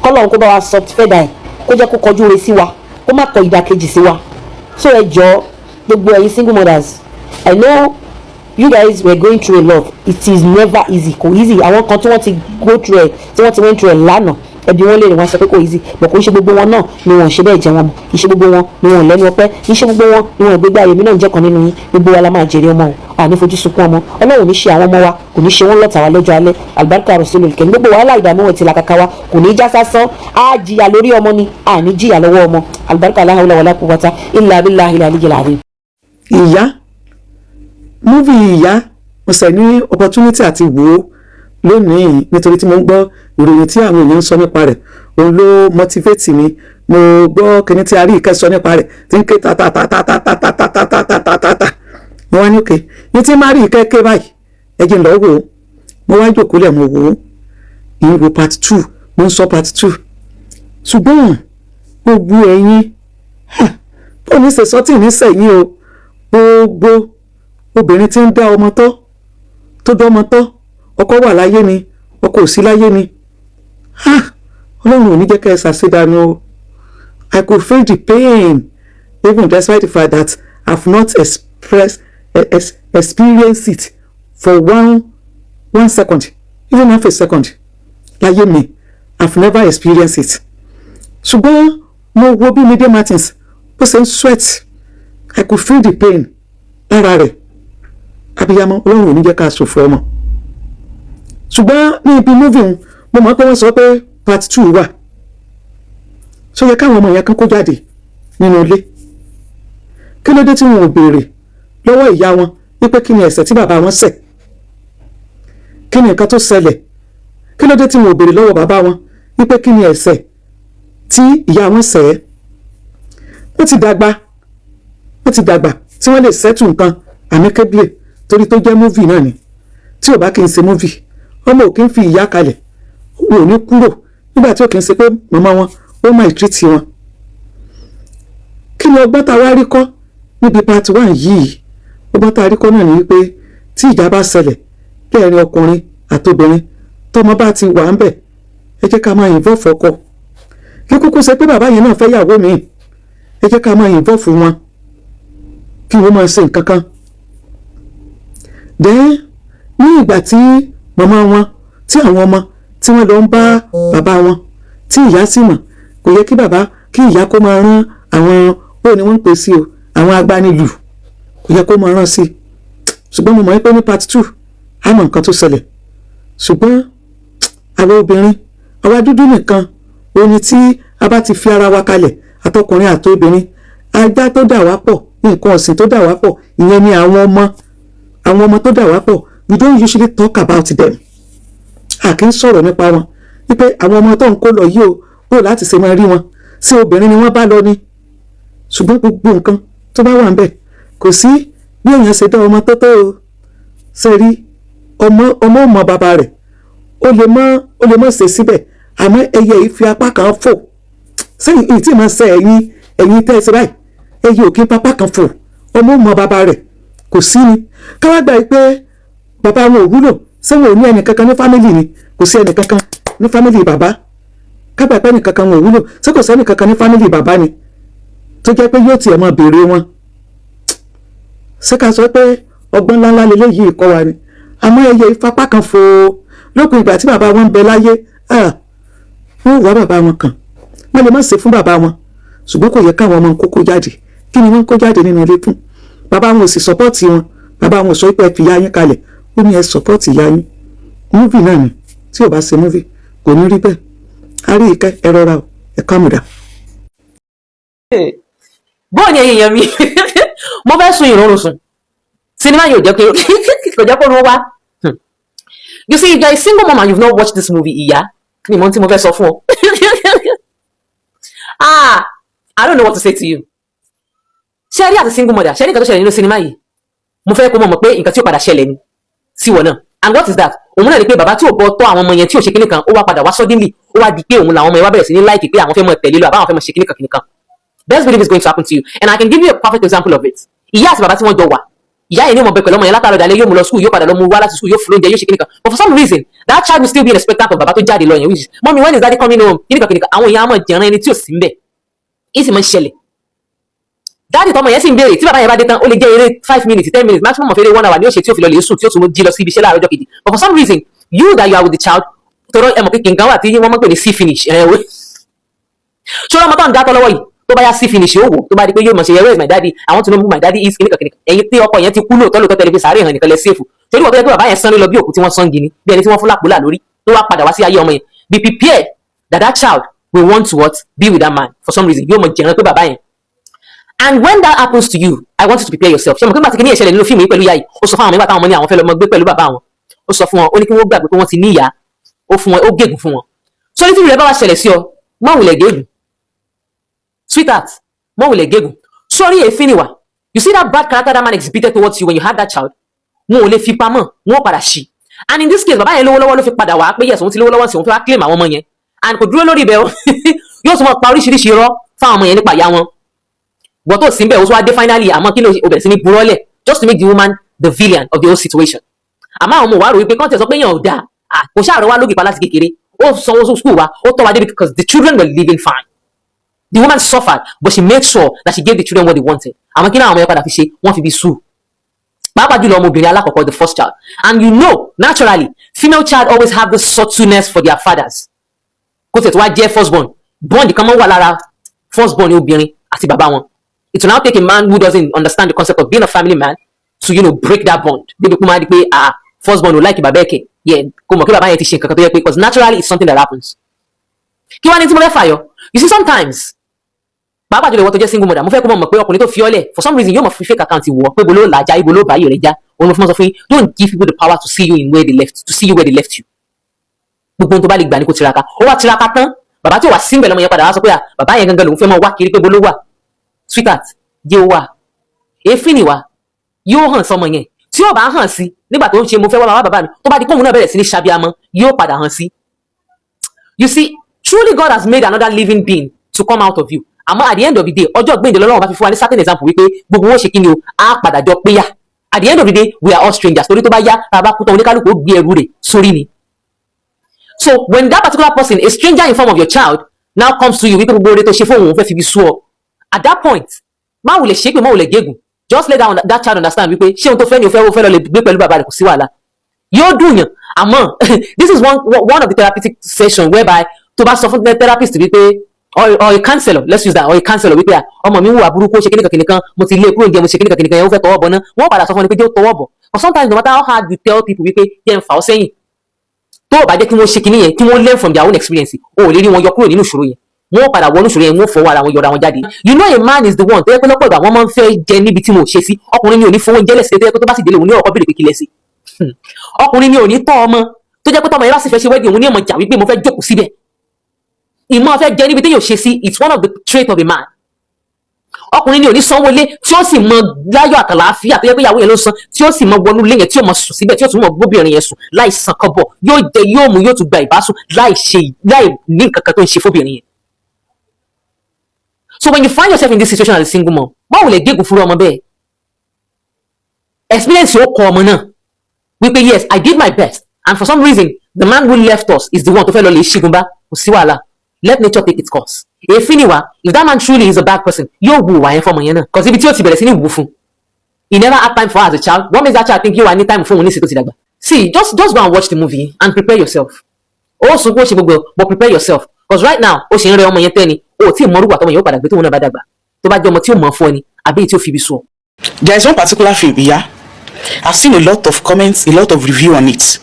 kọ́lọ́run kó bá wa sọ fẹ́ dà ẹ̀, kó jẹ́ kó kọjú re sí wa, kó má kọ ìdàkejì sí wa. So ẹ jọ̀ọ́, gbogbo ẹ̀yin single mothers, I know you guys were going through a lot. It is never easy, kò easy. Àwọn kan tí wọ́n ti go through ẹ̀, tí wọ́n ti went through ẹ̀ lánàá, ẹbí wọn lè rìn, wọn sọ pé kò easy, but kò ń ṣe gbogbo wọn náà ni wọn ṣe bẹ́ẹ̀ jẹ wọn mọ́. Kì í ṣe gbogbo wọn ni wọn lẹ́nu ọpẹ́, kì í ṣe gbogbo wọn ni wọn gbégbá ayé mi náà ń jẹ́ kan nínú yín. Gbogbo wa la máa jèrè ọmọ o. Àní fojú sunkún ọmọ. Ọlọ́run ní ṣe àwọn ọmọ wa, kò ní ṣe wọ́n lọ́tà wa lọ́jọ́ alẹ́. Alibarika Rasulul Karim. Gbogbo wàhálà, ìdààmú ẹ̀ tìlàkàkà wa kò ní já sásán. Á jìyà lórí ọmọ ni, àní jìyà lọ́wọ́ ọmọ. Alibarika, la hawla wala quwwata illa billahi al-aliyyil azim. Ìyá movie Ìyá, mo ṣe ní opportunity àti wò ó lónìí nítorí tí mo ń gbọ́ ìròyìn tí àwọn èèyàn ń sọ nípa rẹ̀. Òun ló motivate mi. Mo gbọ́ kíní tí a rí ìkẹ́ sọ nípa rẹ̀ tí ń ké ta ta ta ta ta ta ta ta ta ta ta ta ta ta. Mo wá ní òkè ní tí má rí ìkẹ́ ké báyìí, ẹ jẹ́ n lọ wò ó. Mo wá jókòó lẹ̀, mo wò ó. Ìyẹn wo part 2, mo ń sọ part 2. Ṣùgbọ́n gbogbo ẹ̀yin bó ní ṣe sọ́tì ní sẹ́yìn o, gbogbo obìnrin tí ń dá ọmọ tọ́, tó dá ọmọ tọ́, ọkọ wà láyé ni, ọkọ ò sí láyé ni, Ọlọ́run ò ní jẹ́ kẹ́ ẹ ṣàṣedànù o. I could feel the pain even despite the fact that I've not experienced it for one second, even half a second láyé mi. I've never experienced it. Ṣùgbọ́n mo wo bí Mide Martins bó ṣe ń sweat, I could feel the pain lára rẹ̀. Abiyamọ, Ọlọ́run ò ní jẹ́ ká ṣòfò ọmọ. Ṣùgbọ́n ní ibi movie, mo mọ̀ pé wọ́n sọ pé part 2 wà. Ṣó yẹ káwọn ọmọ yẹn kan kó jáde nínú ilé? Kí ló dé tí wọn ò béèrè lọ́wọ́ ìyá wọn wípé kí ni ẹ̀ṣẹ̀ tí bàbá wọn ṣẹ̀, kí ni nǹkan tó ṣẹlẹ̀? Kí ló dé tí wọn ò béèrè lọ́wọ́ bàbá wọn wípé kí ni ẹ̀ṣẹ̀ tí ìyá wọn ṣẹ̀ ẹ́? Wọ́n ti dàgbà, wọ́n ti dàgbà tí wọ́n lè settle nǹkan amicably, torí tó jẹ́ movie náà ni. Tí ò bá kí n ṣe movie, ọmọ ò kí ń fi ìyá kalẹ̀, wọn ò ní kúrò. Nígbà tí ò kì í ṣe pé màmá wọn ó máa treat wọn. Kí ni ọgbọ́n tá a wá rí kọ́ níbi part one yìí? Ọgbọ́n tá a rí kọ́ náà ni wípé tí ìjà bá ṣẹlẹ̀ lẹ́ẹ̀rin ọkùnrin àtobìnrin, tọmọ bá ti wà ń bẹ̀, ẹ jẹ́ ká máa involve ọkọ. Kí kúkú ṣe pé bàbá yẹn náà fẹ́ yàwó mi, ẹ jẹ́ ká máa involve wọn kí wọ́n máa ṣe nǹkan kan. Then ní ìgbà tí màmá wọn, tí àwọn ọmọ tí wọ́n lọ ń bá bàbá wọn, tí ìyá sì mọ̀, kò yẹ kí bàbá, kí ìyá kó máa rán àwọn bó ni wọ́n ń pè sí o, àwọn agbanilù, kò yẹ kó máa rán sí. Ṣùgbọ́n mo mọ̀ pé ní part two, á mọ̀ nǹkan tó ṣẹlẹ̀. Ṣùgbọ́n àwọn obìnrin, àwa dúdú nìkan oní tí a bá ti fi ara wa kalẹ̀, àtọkùnrin àtobìnrin, ajá tó dà wá pọ̀, nǹkan ọ̀sìn tó dà wá pọ̀, ìyẹn ni àwọn ọmọ. Àwọn ọmọ tó dà wá pọ̀, we don't usually talk about them. A kì í sọ̀rọ̀ nípa wọn wípé àwọn ọmọ tó ń kó lọ yìí o, bó láti ṣe máa rí wọn sí, obìnrin ni wọ́n bá lọ ni. Ṣùgbọ́n gbogbo nǹkan tó bá wà ń bẹ̀, kò sí bí èèyàn ṣe dá ọmọ tó tó o ṣe rí ọmọ, ọmọ ò mọ bàbá rẹ̀. Ó lè mọ́ ṣe síbẹ̀, àmọ́ ẹyẹ yìí fi apá kan fò sẹ́yìn èyí tí màá ṣe. Ẹ̀yin tẹ́ ẹ ṣe báyìí, ẹyẹ ò kí pápá kan fò. Ọmọ ò mọ bàbá rẹ̀, kò sí ni káwá gbà pé bàbá wọn ò wúlò. Sẹ́wọ̀n ò ní ẹnì kankan ní family ni? Kò sí ẹnì kankan ní family bàbá. Kágbà pé ẹnì kankan wọn ò wúlò, ṣé kò sẹ́nì kankan ní family bàbá ni tó jẹ́ pé yóò tiẹ̀ máa béèrè wọn? Ṣé ká sọ pé ọgbọ́n ńláńlá leléyìí kọ́ wa ni? Àmọ́ ẹyẹ ìfapá kan fò lópin ìgbà tí bàbá wọn ń bẹ láyé, wọ́n wá bàbá wọn kàn. Wọ́n lè má ṣe fún bàbá wọn, ṣùgbọ́n kò yẹ káwọn ọmọ kókó jáde. Kí ni wọ́n kó jáde nínú ilé fún? Bàbá wọn ò sì support wọn. Bàbá wọn ò sọ pé ẹ fi ìyá yín kalẹ̀, ó ní ẹ support ìyá yín. Movie náà ni. Tí ò bá ṣe movie, kò ní rí bẹ́ẹ̀. A rí ìkẹ́, ẹ rọra o, ẹ kámùdà. Bóò ni, ẹ̀yin èèyàn mi, mo fẹ́ sun ìrọ̀rùn sùn, sinimá yóò jẹ́ pé kò jẹ́ kó ló wá. You see, if you are a single mom and you've not watched this movie, ìyá mi mọ tí mo fẹ́ sọ fún ọ. Ah, I don't know what to say to you. Ṣé ẹ rí, as a single mother, ṣé ẹ rí nǹkan tó ṣẹlẹ̀ nínú sinimá yìí, mo fẹ́ kó mọ̀ mọ̀ pé nǹkan tí ó padà ṣẹlẹ̀ ni sí wọ̀ náà. And what is that? Òun náà ni pé bàbá tí ò bọ́ tọ́ àwọn ọmọ yẹn, tí ò ṣe kíní kan, ó wá padà wá suddenly, ó wá di pé òun làwọn ọmọ yẹn wá bẹ̀rẹ̀ sí ní like pé àwọn fẹ́ mọ̀ tẹ̀lé lọ, àbáwọn fẹ́ mọ̀ ṣe kíní kan kíní kan. Best believe it's going to happen to you, and I can give you a perfect example of it. Ìyá àti bàbá tí wọ́n jọ wà, ìyá yẹn ní ọmọ bẹ pẹ̀lú ọmọ yẹn látàrọ̀ dalẹ̀, yóò mú lọ school, yóò padà lọ mú wá láti school, yóò fún lóúnjẹ, yóò ṣe kíní kan. But for some reason, that child will still be in expectant of bàbá tó jáde lọ yẹn, which is, "Mommy, when is daddy coming home?" Kíní kan kíní kan. Àwọn èèyàn á mọ̀ jẹ̀rán ẹni tí ò sí ń bẹ̀, ìsì máa ń ṣẹlẹ̀. Daddy tọmọ yẹn sì ń béèrè. Tí bàbá yẹn bá dé tán, ó lè jẹ́ eré 5 minutes, 10 minutes, maximum of eré one hour ni ó ṣe, tí ó fi lọ lè sùn, tí ó tún jí lọ sí ibi iṣẹ́ láàárọ̀ ọjọ́ kejì. But for some reason, you that you are with the child, tọrọ ẹ mọ̀ pé kìnìkan wà tí wọ́n máa ń pè ní see finish. Ẹ̀ wẹ́ ṣọlá, ọmọ tó ń dátọ́ lọ́wọ́ yìí, tó bá yá, see finish ó wò. Tó bá di pé yóò mọ̀ ṣe, "Where is my daddy? I want to know who my daddy is," kìnìkan kìnìkan. Ẹ̀yin tí ọkọ yẹn ti kú lóòótọ́ lóòótọ́, tẹlifí sàárè hàn nìkan lẹ safe, torí wọ́n tó yẹ pé bàbá yẹn sán lọ bí òkú tí wọ́n sán gini, bí ẹni tí wọ́n fún lápòlà lórí, tó wá padà wá sí ayé ọmọ yẹn. Be prepared that that child will want to what? Be with that man. For some reason, yóò mọ̀ jẹ̀rán pé bàbá yẹn. And when that happens to you, I want you to prepare yourself. Ṣé mo kí n bá ti kí ní ìṣẹ̀lẹ̀ nínú fíìmù yìí pẹ̀lú ìyá yìí? Ó sọ fún àwọn nígbà táwọn ọmọ ní àwọn fẹ́ lọ mọ gbé pẹ̀lú bàbá wọn, ó sọ fún wọn, ó ní kí wọ́n gbàgbé pé wọ́n ti ní ìyá. Ó fún wọn, ó gégùn fún wọn. So ní tí ìrẹ̀ bá wá ṣẹlẹ̀ sí ọ, má wulẹ̀ gégùn, sweetheart, má wulẹ̀ gégùn. Sórí èéfín ni wà. You see that bad character that man exhibited towards you when you had that child, wọn ò lè fi pamọ́, wọn ò padà ṣí. And in this case, bàbá yẹn lówó lọ́wọ́ ló fi padà wá pé yes, òun ti lówó lọ́wọ́ sí, òun fi wá claim àwọn ọmọ yẹn. And kò dúró lórí ibẹ̀ o, yóò tún máa pa oríṣiríṣi irọ́ fáwọn ọmọ yẹn nípa ìyá wọn. Gbọ́ tó sí bẹ́ẹ̀, ó tún wá dé finally, àmọ́ kí ló o bẹ̀rẹ̀ sí ní burọ́lẹ̀ just to make the woman the villain of the whole situation. Àmọ́ àwọn ọmọ wa rò wípé kọ́ńtẹ̀ sọ pé èèyàn ò dáa, kò ṣáà rọ wá lógì pa láti kékeré, ó sanwó school wa, ó tọ́ wa débi, because the children were living fine. The woman suffered, but she made sure that she gave the children what they wanted. Àmọ́ kí náà àwọn ọmọ yẹn padà fi ṣe? Wọ́n fi bí sùn, pàápàá jùlọ ọmọbìnrin alákọ̀ọ́kọ́, the first child. And you know, naturally, female child always have this subtleness for their fathers. Kó tẹ̀ tó wá jẹ́ first born, bond kan máa ń wà lára first born obìnrin àti bàbá wọn. It will now take a man who doesn't understand the concept of being a family man to break that bond, débi kó máa di pé, ah, first born ò like bàbá ẹ̀kẹ́ yẹ, kó mọ̀ kí bàbá yẹn ti ṣe nǹkan kan tó yẹ pé, because naturally it's something that happens. Kí wá ní tí mo fẹ́ fàyọ? You see, sometimes, pàápàá jùlọ ìwọ tó jẹ́ single mother, mo fẹ́ kó mọ̀ mọ̀ pé ọkùnrin tó fi ọ́lẹ̀, for some reason, yóò mọ̀ fi fake account wọ̀ pé bolo làjà, ibo ló báyìí rẹ̀ já. Òun ló fi mọ́ sọ fún yín, don't give people the power to see you in where they left to see you where they left you. Gbogbo ohun tó bá lè gbà ní kó tiraka. Ó wá tiraka tán, bàbá tí ò wá single lọ́mọ yẹn padà wá sọ pé, à, bàbá yẹn gangan lòun fẹ́ mọ wá kiri pé bolo wà. Sweetheart, jẹ́ ó wà, èéfín nìwà yóò hàn sọmọ yẹn. Tí yóò bá hàn sí nígbà tó ń ṣe mo fẹ́ wá bàbá bàbá mi, tó bá di kóhun náà bẹ̀rẹ̀ sí ní ṣàbíamọ́, yóò padà hàn sí. You see, Truly, God has made another living being to come out of you. Àmọ́ at the end of the day, ọjọ́ gbẹ̀ǹdẹ̀ lọ́wọ́ bá fi fún wa ní certain example wípé gbogbo wọn ṣe kí ni o, á padà jọ péyà. At the end of the day, we are all strangers, torí tó bá yá, tá a bá kú tán, oníkálukú ó gbé ẹrù rẹ̀ sórí ni. So when that particular person, a stranger in form of your child, now comes to you wípé gbogbo oore tó ṣe fóun, òun fẹ́ fi ibi sú ọ, at that point, má wulẹ̀ ṣépè, má wulẹ̀ gégùn. Just let that child understand wípé ṣé ohun tó fẹ́ ni o fẹ́, o fẹ́ lọ lè gbé pẹ̀lú bàbá rẹ̀, kò sí wàhálà, yóò dùn yàn. Àmọ́ this is one of the therapeutic session whereby tó bá sọ fún therapist wípé, or a counselor, let's use that, or a counselor wípé, à, ọmọ mi ń wà burúkú, ó ṣe kíníkan kíníkan, mo ti lé kúrò ní, mo ṣe kíníkan kíníkan yẹn, ó fẹ́ tọwọ́ bọ̀ náà, wọ́n padà sọ fún ọ ni pé jẹ́ ó tọwọ́ bọ̀. But sometimes, no matter how hard you tell people wípé jẹ́ ń fà ọ́ sẹ́yìn, tó o bá jẹ́ kí wọ́n ṣe kíní yẹn, kí wọ́n learn from their own experience, o ò lè rí wọn yọ kúrò nínú ìṣòro yẹn. Wọ́n padà wọnú ìṣòro yẹn, wọ́n fọwọ́ ara wọn yọra wọn jáde. You know, a man is the one tó yẹ pé lọ́pọ̀ ìgbà wọ́n máa ń fẹ́ jẹ níbi tí mo ṣe sí. Ọkùnrin ni ò ní fowó oúnjẹ lẹ̀sẹ̀, tó yẹ pé tó bá sì délé, òun ní ọkọ béèrè pé kí lẹ sí. Ọkùnrin ni ò ní tọ́ ọmọ, tó jẹ́ pé tọmọ yẹn bá sì fẹ́ ṣe wedding, òun ní ọmọ jà wípé mo fẹ́ jókòó síbẹ̀. Ìmọ̀ fẹ́ jẹ níbi tí yóò ṣe sí, it's one of the trait of a man. Ọkùnrin ni ò ní sanwó lé, tí ó sì mọ láyọ̀ àtàlàáfíà, tó yẹ pé ìyàwó yẹn ló san, tí ó sì mọ wọnú ilé yẹn, tí ó mọ sùn síbẹ̀, tí ó tún mọ gbóbìnrin yẹn sùn láì san kọ́bọ̀. Yóò jẹ, yóò mu, yóò tún gba ìbásùn láì ṣe, láì ní nǹkan kan tó ń ṣe fóbìnrin yẹn. So when you find yourself in this situation as a single mom, báwo lè gégùn fúnra ọmọ bẹ́ẹ̀? Experience ó kọ ọmọ náà wípé yes, I did my best, and for some reason the man who left us is the one tó fẹ́ lọ lè ṣígun bá. Kò sí wàhálà, let nature take its course. Èéfín ni wá. If that man truly is a bad person, yóò wu ìwà yẹn fọmọ yẹn náà, cause ibi tí ó ti bẹ̀rẹ̀ sí ní wù fún, he never had time for her as a child. What makes that child think yóò wá ní time fún òun ní ìsìn tó ti dàgbà? See, just go and watch the movie and prepare yourself. Ó sunkún, ó ṣe gbogbo, but prepare yourself, cause right now, ó ṣe ń rẹ ọmọ yẹn tẹ́ni, o ò tí ì mọrúwà tọmọ yẹn ó padà gbé tóun náà bá dàgbà, tó bá jẹ́ ọmọ tí ó mọ̀ fún ọ ni àbí tí ó fi ibi sùn ọ. There is one particular film, yeah. I've seen a lot of comments, a lot of review on it.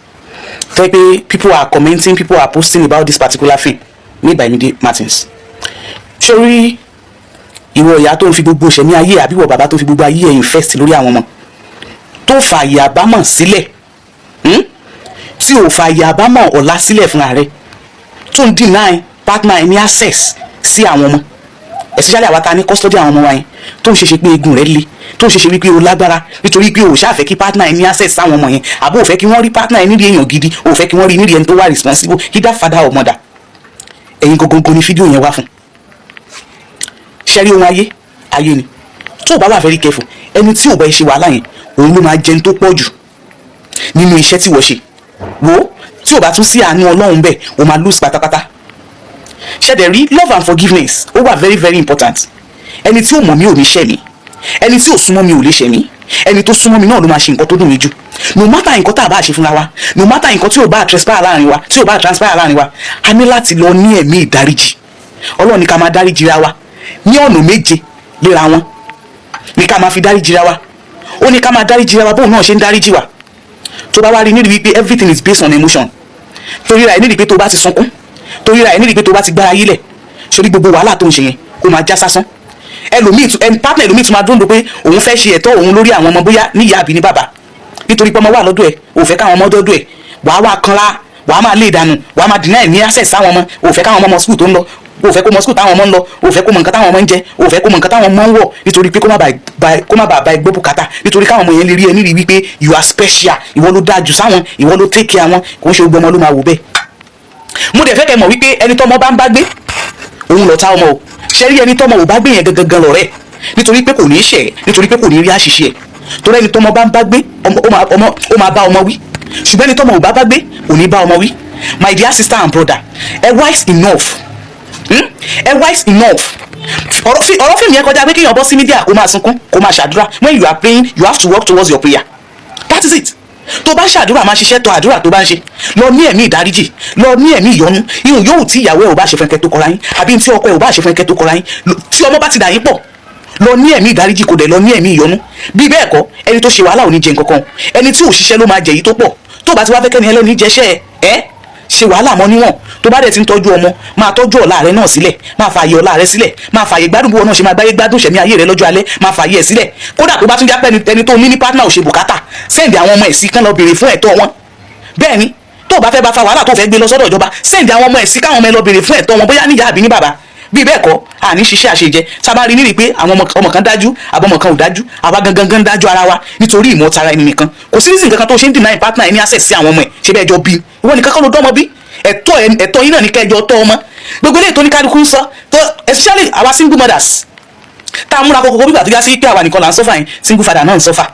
Tó yẹ pé people are commenting, people are posting about this particular film made by Mide Martins. Sórí ìwọ ìyá tó ń fi gbogbo ìṣẹ̀mí ayé, àbí ìwọ bàbá tó ń fi gbogbo ayé ẹ̀ invest lórí àwọn ọmọ, tó fààyè àbámọ̀ sílẹ̀, Tí ò fààyè àbámọ̀ ọ̀la sílẹ̀ fúnra rẹ̀, tó ń deny partner ẹ̀ ní access sí àwọn ọmọ, especially àwa ta ní custody àwọn ọmọ wa yẹn, tó ń ṣe ṣe pé egun rẹ̀ le, tó ń ṣe ṣe wípé o lágbára, nítorí pé o ṣáà fẹ́ kí partner ẹ ní access sáwọn ọmọ yẹn, àbó o fẹ́ kí wọ́n rí partner ẹ nídìí èèyàn gidi, o fẹ́ kí wọ́n rí nídìí ẹni tó wà responsible, either father or mother. Ẹ̀yin gangan ni fídíò yẹn wá fún. Ṣẹ́rí ohun ayé ayé ni. Tó o bá wà very careful, ẹni tí ò bá ṣe wàhálà yẹn, òun ló máa jẹun tó pọ̀ jù nínú iṣẹ́ tí wọ́n ṣe. Wo, tí o bá tún sí àánú Ọlọ́run bẹ́ẹ̀, o máa lose pátápátá. Ṣẹ̀dẹ̀ rí, love and forgiveness, ó wà very very important. Ẹni tí ò mọ̀ mí ò ní ṣẹ̀ mí, ẹni tí ò súnmọ́ mi ò lè ṣẹ̀ mí, ẹni tó súnmọ́ mi náà ló máa ṣe nǹkan tó dùn mí jù. No matter nǹkan tá a bá ṣe fúnra wa, no matter nǹkan tí ò bá transpire láàrin wa, tí ò bá transpire láàrin wa, a ní láti lọ ní ẹ̀mí ìdáríjì. Ọlọ́run ní ká máa dáríjì ra wa ní ọ̀nà méje léra wọn, ní ká máa fi dáríjì ra wa. Ó ní ká máa dáríjì ra wa bóun náà ṣe ń dáríjì wa. Tó bá wá rí nídìí wípé everything is based on emotion, torí ra ẹ nídìí pé tó bá ti sunkún, torí ra ẹ nídìí pé tó bá ti gbára yílẹ̀ sórí, gbogbo wàhálà tó ń ṣe yẹn, ó máa já sásán. Ẹlòmíì tún, ẹni partner ẹlòmíì tún máa dúró pé òun fẹ́ ṣe ẹ̀tọ́ òun lórí àwọn ọmọ, bóyá níyà àbí ní bàbá, nítorí pé ọmọ wà lọ́dọ̀ ẹ̀, òun fẹ́ káwọn ọmọ dọ́dọ̀ ẹ̀, wàá wá kanra, wàá máa lé ìdànù, wàá máa deny ní access sáwọn ọmọ. Òun fẹ́ káwọn ọmọ mọ school tó ń lọ, òun fẹ́ kó mọ school táwọn ọmọ ń lọ, òun fẹ́ kó mọ nǹkan táwọn ọmọ ń jẹ, òun fẹ́ kó mọ nǹkan táwọn ọmọ ń wọ̀, nítorí pé kó má bàa ba ẹgbẹ́ bùkátà, nítorí káwọn ọmọ yẹn lè rí ẹ nírìí wípé you are special, ìwọ ló dáa jù sáwọn, ìwọ ló take care wọn. Kò ń ṣe gbogbo ọmọ ló máa wò bẹ́ẹ̀. Mo dẹ̀ fẹ́ kẹ́ mọ̀ wípé ẹni tọ́mọ bá ń bá gbé, òun lọ̀tá ọmọ o. Ṣe rí, ẹni tọ́mọ ò bá gbé yẹn gangan lọ̀rẹ́, nítorí pé kò ní í ṣẹ̀, nítorí pé kò ní rí àṣìṣe ẹ̀. Torí ẹni tọ́mọ bá ń bá gbé, ọmọ ó máa bá ọmọ wí, ṣùgbọ́n ẹni tọ́mọ ò bá bá gbé kò ní bá ọmọ wí. My dear sister and brother, ẹ wise enough, Ẹ wise enough. Ọ̀rọ̀ fíìmù yẹn kọjá pé kéèyàn bọ́ sí media kó máa sunkún, kó máa ṣàdúrà. When you are praying, you have to work towards your prayer. That is it. Tó bá ṣàdúrà, máa ṣiṣẹ́ tó àdúrà tó bá ń ṣe. Lọ ní ẹ̀mí ìdáríjì, lọ ní ẹ̀mí ìyọ́nú. Ihun yóò tí ìyàwó ẹ̀ ò bá ṣe fẹ́ńkẹ́ tó kọra yín, àbí tí ọkọ ẹ̀ ò bá ṣe fẹ́ńkẹ́ tó kọra yín, tí ọmọ bá ti dà yín pọ̀, lọ ní ẹ̀mí ìdáríjì, kò dẹ̀ lọ ní ẹ̀mí ìyọ́nú. Bí bẹ́ẹ̀ kọ́, ẹni tó ṣe wàhálà ò ní jẹ nǹkan kan, ẹni tí ò ṣiṣẹ́ ló máa jẹ èyí tó pọ̀. Tó bá ti wá fẹ́ kẹ́ni ẹlẹ́ni jẹṣẹ́ ẹ ṣe wàhálà mọ́ níwọ̀n. Tó bá dẹ̀ ti ń tọ́jú ọmọ, máa tọ́jú ọ̀la rẹ náà sílẹ̀, máa fààyè ọ̀la rẹ sílẹ̀, máa fààyè gbádùn, bí wọn náà ṣe máa gbáyé gbádùn ṣẹ̀mí ayé rẹ lọ́jọ́ alẹ́, máa fààyè ẹ̀ sílẹ̀. Kódà tó bá tún jápẹ́ ẹni tó ní ní partner ò ṣe bùkátà, send àwọn ọmọ ẹ̀ sí kán lọ béèrè fún ẹ̀tọ́ wọn. Bẹ́ẹ̀ ni, tó o bá fẹ́ bá fa wàhálà, tó fẹ́ gbé lọ sọ́dọ̀ ìjọba, send àwọn ọmọ ẹ̀ sí káwọn ọmọ ẹ lọ béèrè fún ẹ̀tọ́ wọn, bóyá níyà àbí ní bàbá. Bí bẹ́ẹ̀ kọ́, àní ṣiṣẹ́ àṣejẹ. Sábà rí nírì pé àwọn ọmọ kan dájú, àbọ̀mọ̀ kan ò dájú, àwa gangan gan dájú ara wa nítorí ìmọ̀ tara ẹni nìkan. Kò sí nísìnyí kankan tó ṣe ń deny partner ẹni access sí àwọn ọmọ ẹ̀. Ṣe bẹ́ẹ̀ jọ bí, ìwọ nìkan kọ́ ló dọ́mọ bí. Ẹ̀tọ́ yín náà ní kẹjọ tọ́ ọmọ. Gbogbo eléyìí tó ní kálukú ń sọ tó, especially our single mothers tá a múra kókó bí tó já sí pé àwa nìkan là ń suffer yẹn, single father náà ń suffer.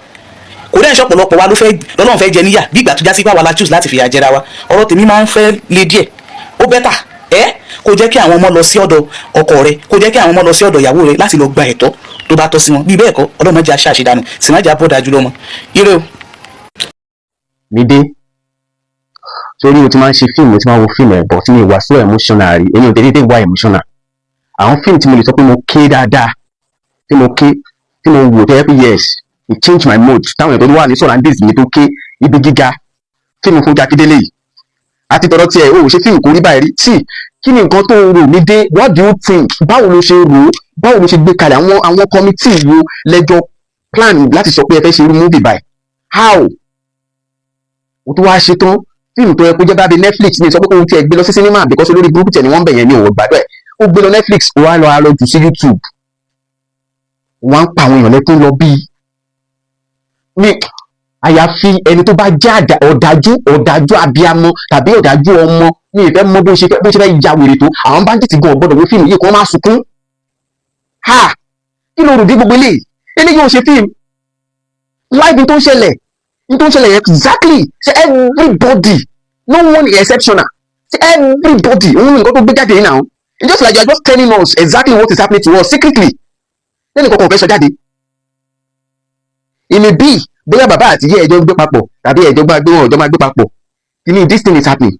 Kò dẹ́n ṣọ̀pọ̀lọpọ̀ wa ló fẹ́ lọ́lọ́run fẹ́ jẹ níyà bí ìgbà tó já sí pé àwa la choose láti fìyà jẹra wa. Ọ̀rọ̀ tèmi máa ń fẹ́ le díẹ̀. Ó better ẹ́ kó jẹ́ kí àwọn ọmọ lọ sí ọ̀dọ̀ ọkọ rẹ, kó jẹ́ kí àwọn ọmọ lọ sí ọ̀dọ̀ ìyàwó rẹ láti lọ gba ẹ̀tọ́ tó bá tọ́ sí wọn. Bí bẹ́ẹ̀ kọ́, Ọlọ́run jẹ́ aṣáṣe dànù, sì má jẹ́ abọ́dájú lọ́mọ. Ire o. Mídé, torí o ti máa ń ṣe fíìmù, o ti máa ń wo fíìmù ẹ̀ bọ̀ tí mi wà so emotional rí. Èmi ò dédé wá emotional. Àwọn fíìmù tí mo lè sọ pé mo ké dáadáa, tí mo ké, tí mo wò, tó yẹ pé yes, it change my mood, táwọn èèyàn tó wà ní surroundings mi tó ké, Ibi Gíga, fíìmù Fúnkẹ́ Akíndélé yìí àti tọ̀dọ̀ tiẹ̀. O ò ṣe fíìmù kò rí báyìí rí. Sí kí ni nǹkan tó ń rò, Mídé? What do you think? Báwo ló ṣe rò ó? Báwo ló ṣe gbé kalẹ̀? Àwọn committee wo lẹ́jọ́ plan láti sọ pé ẹ fẹ́ ṣe irú movie báyìí? How o tó wá ṣe tán fíìmù tó yẹ kó jẹ́ bá bí Netflix ní sọ pé kóun tiẹ̀ gbé lọ sí cinema, because olórí burúkú tiẹ̀ ni wọ́n ń bẹ̀ yẹn ní òwò gbàdúrà ẹ̀. Ó gbé lọ Netflix, ó wá lọ á lọ jù sí YouTube, wọ́n á ń pa àwọn èèyàn lẹ́kún lọ bíi ní. Àyàfi ẹni tó bá jẹ́ ọ̀dájú, ọ̀dájú abiyamọ tàbí ọ̀dájú ọmọ ní ìfẹ́ mọ bó ṣe fẹ́ ya wèrè tó. Àwọn bandit gan gbọ́dọ̀ wo fíìmù yìí kó wọ́n má sunkún. Ha, kí ló rò dé gbogbo eléyìí? Eléyìí ò ṣe fíìmù live. Ní tó ń ṣẹlẹ̀ yẹn exactly. Ṣe everybody, no one is exceptional. Ṣe everybody òun ní nǹkan tó gbé jáde yìí now? It's just like you are just telling us exactly what is happening to us secretly. Lẹ́nu kankan ò fẹ́ sọ jáde. Ìmì bíi bóyá bàbá àti ìyá ẹjọ́ ń gbé papọ̀ tàbí ẹjọ́ gbé wọn ọjọ́ máa gbé papọ̀. Kí ni this thing is happening?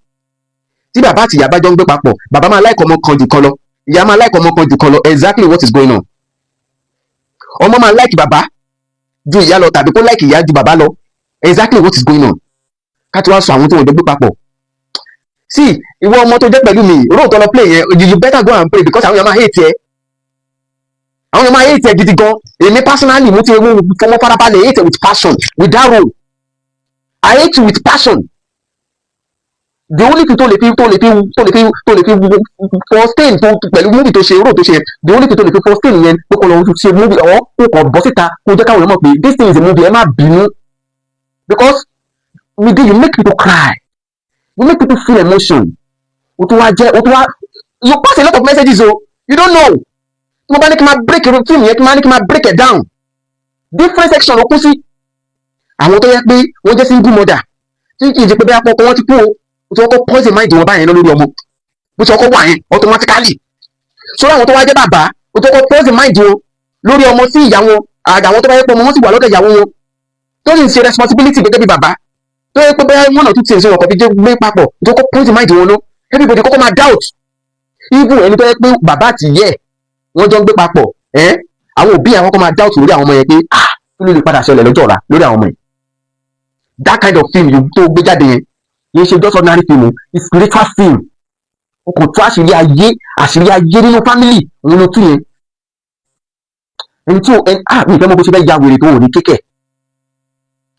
Tí bàbá àti ìyá bá jọ ń gbé papọ̀, bàbá máa like ọmọ kan jù kan lọ, ìyá máa like ọmọ kan jù kan lọ. Exactly what is going on. Ọmọ máa like bàbá ju ìyá lọ tàbí kó like ìyá ju bàbá lọ. Exactly what is going on. Ká tó wá sọ àwọn tí wọ́n jọ gbé papọ̀. See, ìwọ ọmọ tó jẹ́ pẹ̀lú mi róòtọ́ lọ play yẹn, you better go and pray, because àwọn èèyàn máa hate ẹ, àwọn èèyàn máa hate ẹ gidi gan. Èmi personally, mo ti mo farabalẹ̀ hate ẹ with passion. With that role, I hate you with passion. The only thing tó lè fi sustain tó pẹ̀lú movie tó ṣe, role tó ṣe, the only thing tó lè fi sustain yẹn pé kó lọ ṣe movie ọ̀, kó kàn bọ́ síta, kó jẹ́ káwọn èèyàn mọ̀ pé this thing is a movie, ẹ má bínú. Because Mide, you make people cry, you make people feel emotion. O tún wá jẹ́ o tún wá, you pass a lot of messages o. You don't know. Tí mo bá ní kí n máa break film yẹn, kí n máa ní kí n máa break it down, different section ló kún sí. Àwọn tó yẹ pé wọ́n jẹ́ single mother tí kì í ṣe pé bí apọ̀ ọkọ wọn ti kú o, o ti kọ́kọ́ poison mind wọn báyẹn lórí ọmọ bó ti kọ́kọ́ wà yẹn automatically. So àwọn tó wá jẹ́ bàbá, o ti kọ́kọ́ poison mind wọn lórí ọmọ sí ìyá wọn. Àgbà àwọn tó bá yẹ pé ọmọ wọn sì wà lọ́dọ̀ ìyàwó wọn, tó sì ń ṣe responsibility gẹ́gẹ́ bí bàbá, tó yẹ pé bẹ́ẹ̀ one or two things wọn kò fi jẹ́ gbé papọ̀, tó kọ́ poison mind wọn lọ, everybody kọ́kọ́ máa doubt. Even ẹni tó yẹ pé bàbá àti ìyẹ́ ẹ̀ wọ́n jọ ń gbé papọ̀ ẹ́, àwọn òbí àwọn kọ́ máa doubt lórí àwọn ọmọ yẹn pé, ah, kí ló lè padà ṣẹlẹ̀ lọ́jọ́ ọ̀la lórí àwọn ọmọ yẹn? That kind of film you tó gbé jáde yẹn kì í ṣe just ordinary film o, it's spiritual film. O kò tú àṣírí ayé, àṣírí ayé nínú family òun ló tú yẹn. Ẹni tí o ẹni, ah, mi ìfẹ́ mọ̀ bó ṣe fẹ́ ya wèrè tó wò ní kékẹ̀.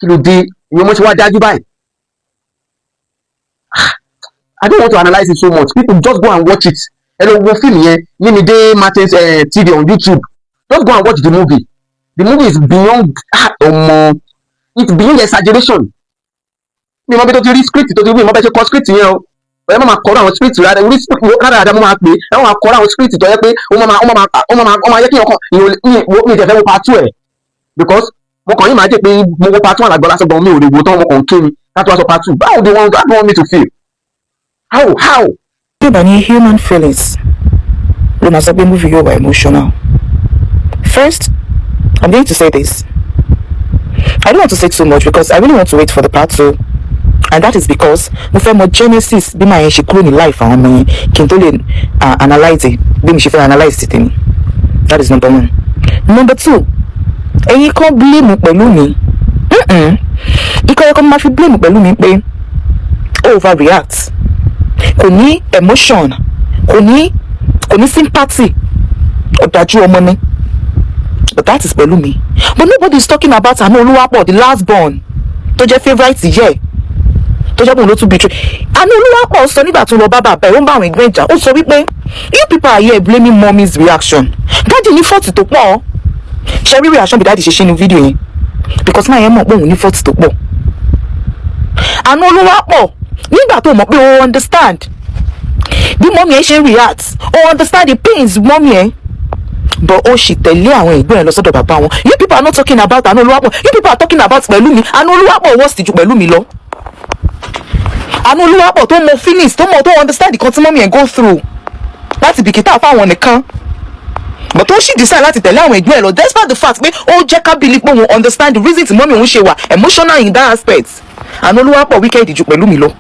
Kí ló dé? Ìyẹn mo ṣe wá dájú báyìí. Ah, I don't want to analyse it so much. People, just go and watch it. Ẹ lọ wo fíìmù yẹn ní Mide Martins TV on YouTube. Just go and watch the movie. The movie is beyond, ah, ọmọ, it's beyond exaggeration. Mi mọ bí tó ti rí script tó ti rí, mi mọ bẹ́ẹ̀ ṣe kọ script yẹn o. Ẹ má máa kọ́ àwọn script rárá, orí script rárá mo máa pè é. Ẹ má máa kọ́ àwọn script tó yẹ pé ó máa yẹ kí ọkàn mi ìtẹ̀fẹ́ wo part two ẹ̀, because mo kàn yín máa jẹ́ pé mo wo part one àgbọ̀ lásán gan, mi ò lè wo tán, mo kàn ń ké ni. Láti wá sọ part two, how do you want me to feel? How? Tí ò bá ní human feelings ló máa sọ pé movie yóò wà emotional. First, I'm going to say this. I don't want to say too much because I really want to wait for the part two, and that is because mo fẹ́ mọ genesis bí màá yẹn ṣe kúrò ní life àwọn ọmọ yẹn kí n tó lè analyse it bí mi ṣe fẹ́ analyse ti tèmi. That is number one. Number two, ẹ̀yin kan blame pẹ̀lú mi. Ikọ̀ ẹ̀kọ́ máa fi blame pẹ̀lú mi pé overreact, kò ní emotion, kò ní sympathy, ọ̀dájú ọmọ ni. But that is pẹ̀lú mi. But nobody is talking about Àánú Olúwapọ̀, the last born tó jẹ́ favourite yẹ, tó jẹ́ bóun ló tún betray. Àánú Olúwapọ̀ sọ nígbà tó lọ bá bàbá ẹ̀, ó ń bá àwọn ẹ̀gbọ́n ìjà, ó sọ wípé you people are here blaming mommy's reaction. Daddy ní fault tó pọ̀. Ṣe rí reaction bí daddy ṣe ṣe ní fídíò yẹn? Because máa yẹn mọ̀ pé òun ní fault tó pọ̀. Àánú Olúwapọ̀, nígbà tó mọ̀ pé o understand Bí mummy ẹ̀ ṣe ń react, ó understand the pains mummy ẹ̀, but ó sì tẹ̀lé àwọn ẹ̀gbọ́n ẹ̀ lọ sọ́dọ̀ bàbá wọn. You people are not talking about Àánú Olúwapọ̀. You people are talking about Pẹ̀lúmi. Àánú Olúwapọ̀ worst ju Pẹ̀lúmi lọ. Àánú Olúwapọ̀ tó mọ feelings, tó mọ, tó understand nǹkan tí mummy ẹ̀ go through láti bìkítà fáwọn nìkan, but ó sì decide láti tẹ̀lé àwọn ẹ̀gbọ́n ẹ̀ lọ, despite the fact pé ó jẹ́ ká believe pé òun understand the reason tí mummy òun ṣe wà emotional in that aspect. Àánú Olúwapọ̀ wicked ju Pẹ̀lúmi lọ,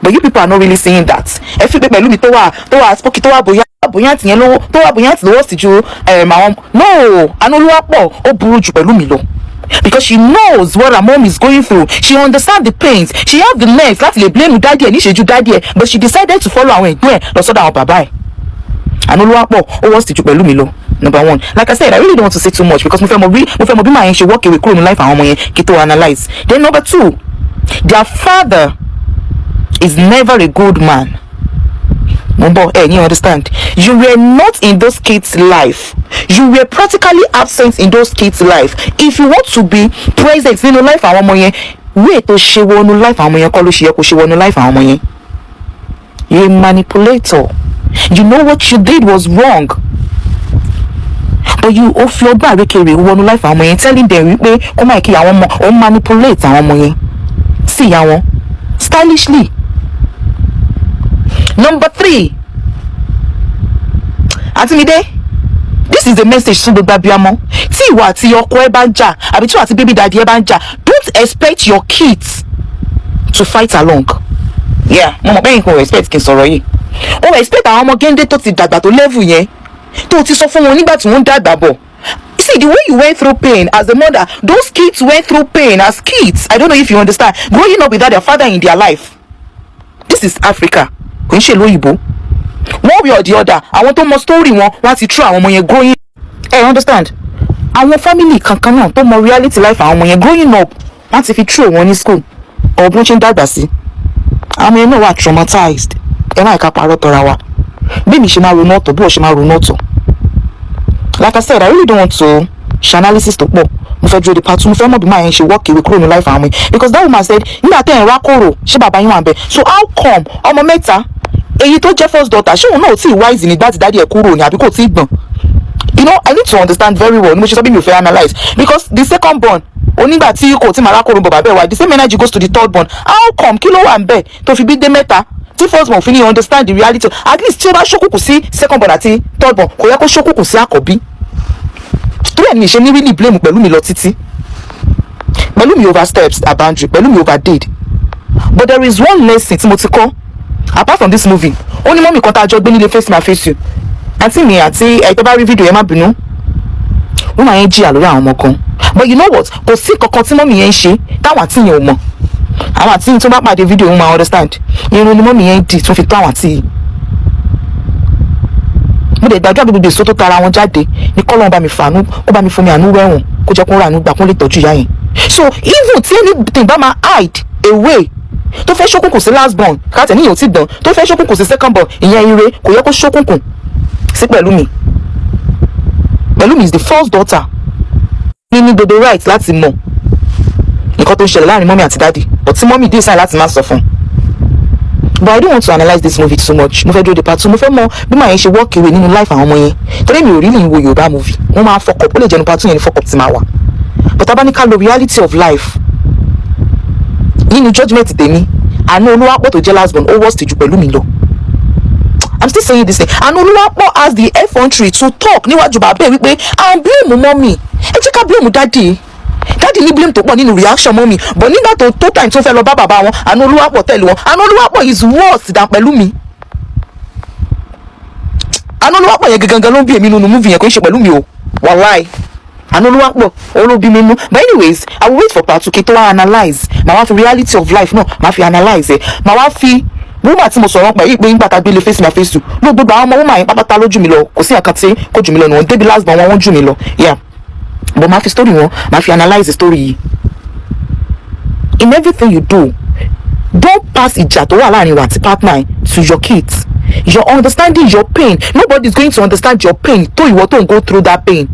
but you people are not really seeing that. Ẹ fi pé Pẹ̀lúmi tó wà spooky, tó wà bóyá àtìyẹn yẹn lówó, tó wà bóyá àtì lówó sí ju àwọn. No, Àánú Olúwapọ̀ ó burú ju Pẹ̀lúmi lọ because she knows what her mom is going through. She understand the pains. She have the nerves láti lè blame daddy ẹ̀ níṣẹ́jú daddy ẹ̀, but she decided to follow àwọn ẹ̀gbọ́n ẹ̀ lọ sọ́dọ̀ àwọn bàbá ẹ̀. Àánú Olúwapọ̀ ó worst ju Pẹ̀lúmi lọ, number one. Like I said, I really don't want to say too much because mo fẹ́ mọ bí màá yẹn ṣe walk away kúrò ní life àwọn ọmọ yẹn kí tó analyse. Then number two, their father is never a good man. Mo ń bọ̀. Ẹ ní understand, you were not in those kids' life. You were practically absent in those kids' life. If you want to be present nínú life àwọn ọmọ yẹn, way tó ṣe wọnú life àwọn ọmọ yẹn kọ́ ló ṣe yẹ kó ṣe wọnú life àwọn ọmọ yẹn. You a manipulator. You know what you did was wrong, but you, ó fi ọgbọ́n àrékèrè wọnú life àwọn ọmọ yẹn, telling them wípé kó má kí àwọn ọmọ. Ó manipulate àwọn ọmọ yẹn sí ìyá wọn stylishly. Number three, Àǹtí, this is a message fún gbogbo abiyamọ. Tí ìwọ àti ọkọ ẹ bá ń jà, àbí tí ìwọ àti baby daddy ẹ bá ń jà, don't expect your kids to fight along. Yeah, mo mọ̀ pé nǹkan ò expect kí n sọ̀rọ̀ yìí. O expect àwọn ọmọ géńdé tó ti dàgbà tó level yẹn, tó ti sọ fún wọn nígbà tí wọ́n ń dàgbà bọ̀. See, the way you went through pain as a mother, those kids went through pain as kids. I don't know if you understand. Growing up without their father in their life. This is Africa, kò ń ṣe ìlú òyìnbó. One way or the other, àwọn tó mọ story wọn, wọ́n ti true àwọn ọmọ yẹn growing. Ẹ understand, àwọn family kankan náà tó mọ reality life àwọn ọmọ yẹn growing up, wọ́n ti fi true wọn ní school or bí wọ́n ṣe ń dàgbà sí. Àwọn ọmọ yẹn náà wà traumatized. Ẹ má ìka parọ́ tọ́ra wa. Bí mi ṣe máa ronú ọ̀tọ̀, bí wọ́n ṣe máa ronú ọ̀tọ̀. Like I said, I really don't want to ṣe analysis tó pọ̀. Mo fẹ́ dúró de part two. Mo fẹ́ mọ̀ bí máa yẹn ṣe walk away kúrò ní life àwọn ọmọ yẹn, because that woman said nígbà tẹ́ ẹ̀ ń rákòrò, ṣé bàbá yín wà ń bẹ̀? So how come ọmọ mẹ́ta, èyí tó jẹ́ first daughter, ṣé òun náà ò tí ì wise nígbà tí daddy ẹ̀ kúrò ní, àbí kò tí ì gbọ̀n? I need to understand very well. Ni mo ṣe sọ bí mi ò fẹ́ analyse, because the second born, onígbà tí kò tí màá rákòrò bọ̀, bàbá ẹ̀ wá, the same energy goes to the third born. How come? Kí ló wà ń bẹ̀ tó fi bí dé mẹ́ta tí first born fi ní understand the reality? At least tí ó bá ṣókùnkùn sí second born àti third born, kò yẹ kó ṣókùnkùn sí àkọ́bí. Torí ẹ̀ ní ṣe ní really blame Pẹ̀lúmi lọ títí. Pẹ̀lúmi oversteps her boundary. Pẹ̀lúmi overdid. But there is one lesson tí mo ti kọ́ apart from this movie. Ó ní mummy kan tá a jọ gbé nílé Face My Face You. Àǹtí mi àti ẹ̀ tó bá rí fídíò yẹn, má bínú. Wọ́n máa ń jìyà lórí àwọn ọmọ kan, but you know what? Kò sí kankan tí mummy yẹn ń ṣe táwọn àǹtí yẹn ò mọ̀. Àwọn àǹtí yẹn tó bá pàdé fídíò, wọn máa understand. Irun ni mummy yẹn dì tó fi tó àwọn àǹtí yìí. Mo dẹ̀ gbàdúrà, gbogbo èso tó tara wọn jáde ní kọ́lọ́n bá mi fàánú, kó bá mi fún mi àánú wẹ̀wọ̀n, kó jẹ́ kó ràánú gbà, kó lè tọ́jú ìyá yẹn. So even tí anything bá máa hide away, tó fẹ́ ṣókùnkùn sí last born, káàtẹ̀ níyàn ò tí dàn, tó fẹ́ ṣókùnkùn sí second born, ìyẹn ire, kò yẹ kó ṣókùnkùn sí Pẹ̀lúmi. Pẹ̀lúmi is the first daughter, ní gbogbo right láti mọ̀ nǹkan tó ń ṣẹlẹ̀ láàrin mummy àti daddy, but tí mummy decide láti má sọ fún un. But I don't want to analyse this movie too much. Mo fẹ́ dúró de part two. Mo fẹ́ mọ bí màá yẹn ṣe walk away nínú life àwọn ọmọ yẹn, torí mi ò really wo Yorùbá movie, wọ́n máa fuck up. Ó lè jẹnu part two yẹn ní fuck up ti máa wà. But tá bá ní ká lo reality of life, nínú judgement tèmi, Àánú Olúwapọ̀ tó jẹ́ last born, ó worst ju Pẹ̀lúmi lọ. I'm still saying this thing. Àánú Olúwapọ̀ has the effrontery to talk níwájú bàbá ẹ̀ wípé à ń blame mummy, ẹ jẹ́ ká blame daddy. Daddy ní blame tó pọ̀ nínú reaction mummy, but nígbà tó time tó fẹ́ lọ bá bàbá wọn, Àánú Olúwapọ̀ tẹ̀lé wọn. Àánú Olúwapọ̀ is worse than Pẹ̀lúmi. Àánú Olúwapọ̀ yẹn gangan ló ń bí èmi nínú movie yẹn, kò ń ṣe Pẹ̀lúmi o. Wàláì, Àánú Olúwapọ̀ òun ló bí mi nú. But anyways, I will wait for part two kí tó wá analyse. Màá wá fi reality of life náà, màá fi analyse ẹ̀. Màá wá fi woman tí mo sọ̀rọ̀ pẹ̀ yìí pé nígbà tá a gbélé Face My Face You ló, gbogbo àwọn ọmọ woman yẹn pápátá lójú mi lọ. Kò sí nǹkan tí kò jù mí lọ nù wọn débi last born wọn, wọ́n jù mí lọ. Yeah, but màá fi story wọn, màá fi analyse the story yìí. In everything you do, don't pass ìjà tó wà láàrin wa àti partner to your kids. Your understanding your pain, nobody is going to understand your pain tó ìwọ tó ń go through that pain.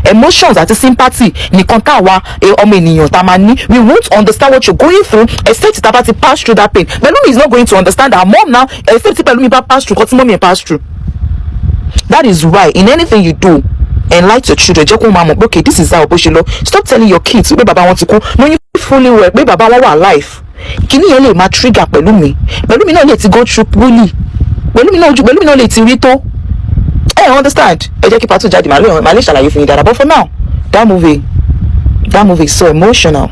Emotions àti sympathy nìkan táwa ọmọ ènìyàn tá máa ní. We won't understand what you're going through except tá a bá ti pass through that pain. Pẹ̀lúmi is not going to understand her mom now except tí Pẹ̀lúmi bá pass through nǹkan tí mummy ẹ̀ pass through. That is why in anything you do, enlight your children. Jẹ́ kó máa mọ̀ pé, okay, this is how bó ṣe lọ. Stop telling your kids pé bàbá wọn ti kú, knowing fully well pé bàbá wọn wà alive. Kíní yẹn lè máa trigger Pẹ̀lúmi. Pẹ̀lúmi náà lè ti go through bully. Pẹ̀lúmi náà ojú Pẹ̀lúmi náà lè ti rí tó. Ẹ understand? Ẹ jẹ́ kí part two jáde, màá lè ṣàlàyé fún yín dáadáa. But for now, that movie is so emotional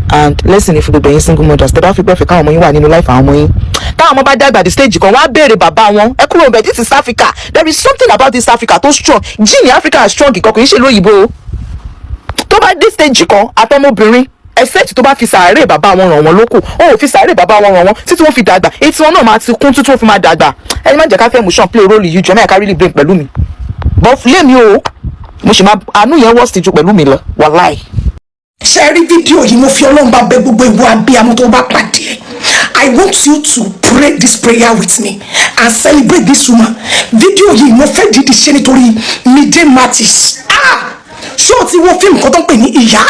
and lesson ni fún gbogbo ẹ̀yin single mothers. Tẹ́ bá fi pẹ́ẹ́fẹ́ káwọn ọmọ yín wà nínú life àwọn ọmọ yín, táwọn ọmọ bá dàgbà dé stage kan, wọ́n á béèrè bàbá wọn. Ẹ kúrò bẹ́ẹ̀. This is Africa. There is something about this Africa tó strong. Gene Africa is strong. Ìkan kò í ṣe lóyìnbó o. Tó bá dé stage kan, àtọmọbìnrin, except tó bá fi sàárè bàbá wọn ràn wọ́n lókù. Ó ò fi sàárè bàbá wọn ràn wọ́n títí wọ́n fi dàgbà. Etí wọn náà máa ti kún títí wọ́n fi máa dàgbà. Ẹni má jẹ́ ká fẹ́ emotion play role yìí jọ mẹ́ka really blame Pẹ̀lúmi, but lémi o, mo sì máa àánú yẹn worst ju Pẹ̀lúmi lọ, wàláì. Ṣe rí fídíò yìí? Mo fi Ọlọ́run bá bẹ gbogbo ìwọ abiyamọ tó bá pàdé ẹ. I want you to pray this prayer with me and celebrate this woman. Fídíò yìí, mo fẹ́ dídí ṣe nítorí Mide Martins. Ah, ṣé o ti wo fíìmù kan tó ń pè ní Ìyá?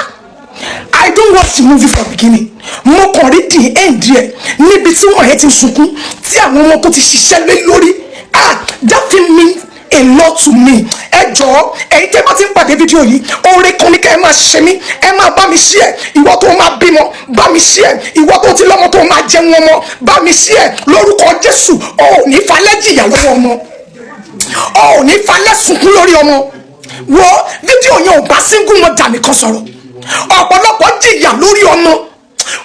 I don't watch the movie from beginning. Mo kàn rí the end ẹ níbi tí wọ́n yẹn ti ń sunkún, tí àwọn ọmọ tó ti ṣiṣẹ́ lé lórí. Ah, that film mean a lot to me. Ẹ jọ̀ọ́, ẹ̀yin tẹ́ bá ti ń pàdé fídíò yìí, oore kan ní kẹ́ ẹ máa ṣe mí, ẹ máa bá mi share. Ìwọ tó máa bímọ, bá mi share. Ìwọ tó ti lọ́mọ, tó máa jẹun ọmọ, bá mi share. Lórúkọ Jésù, o ò ní falẹ́ jìyà lọ́wọ́ ọmọ, o ò ní falẹ́ sunkún lórí ọmọ. Wo fídíò yẹn, ò bá single mother nìkan sọ̀rọ̀. Ọ̀pọ̀lọpọ̀ jìyà lórí ọmọ,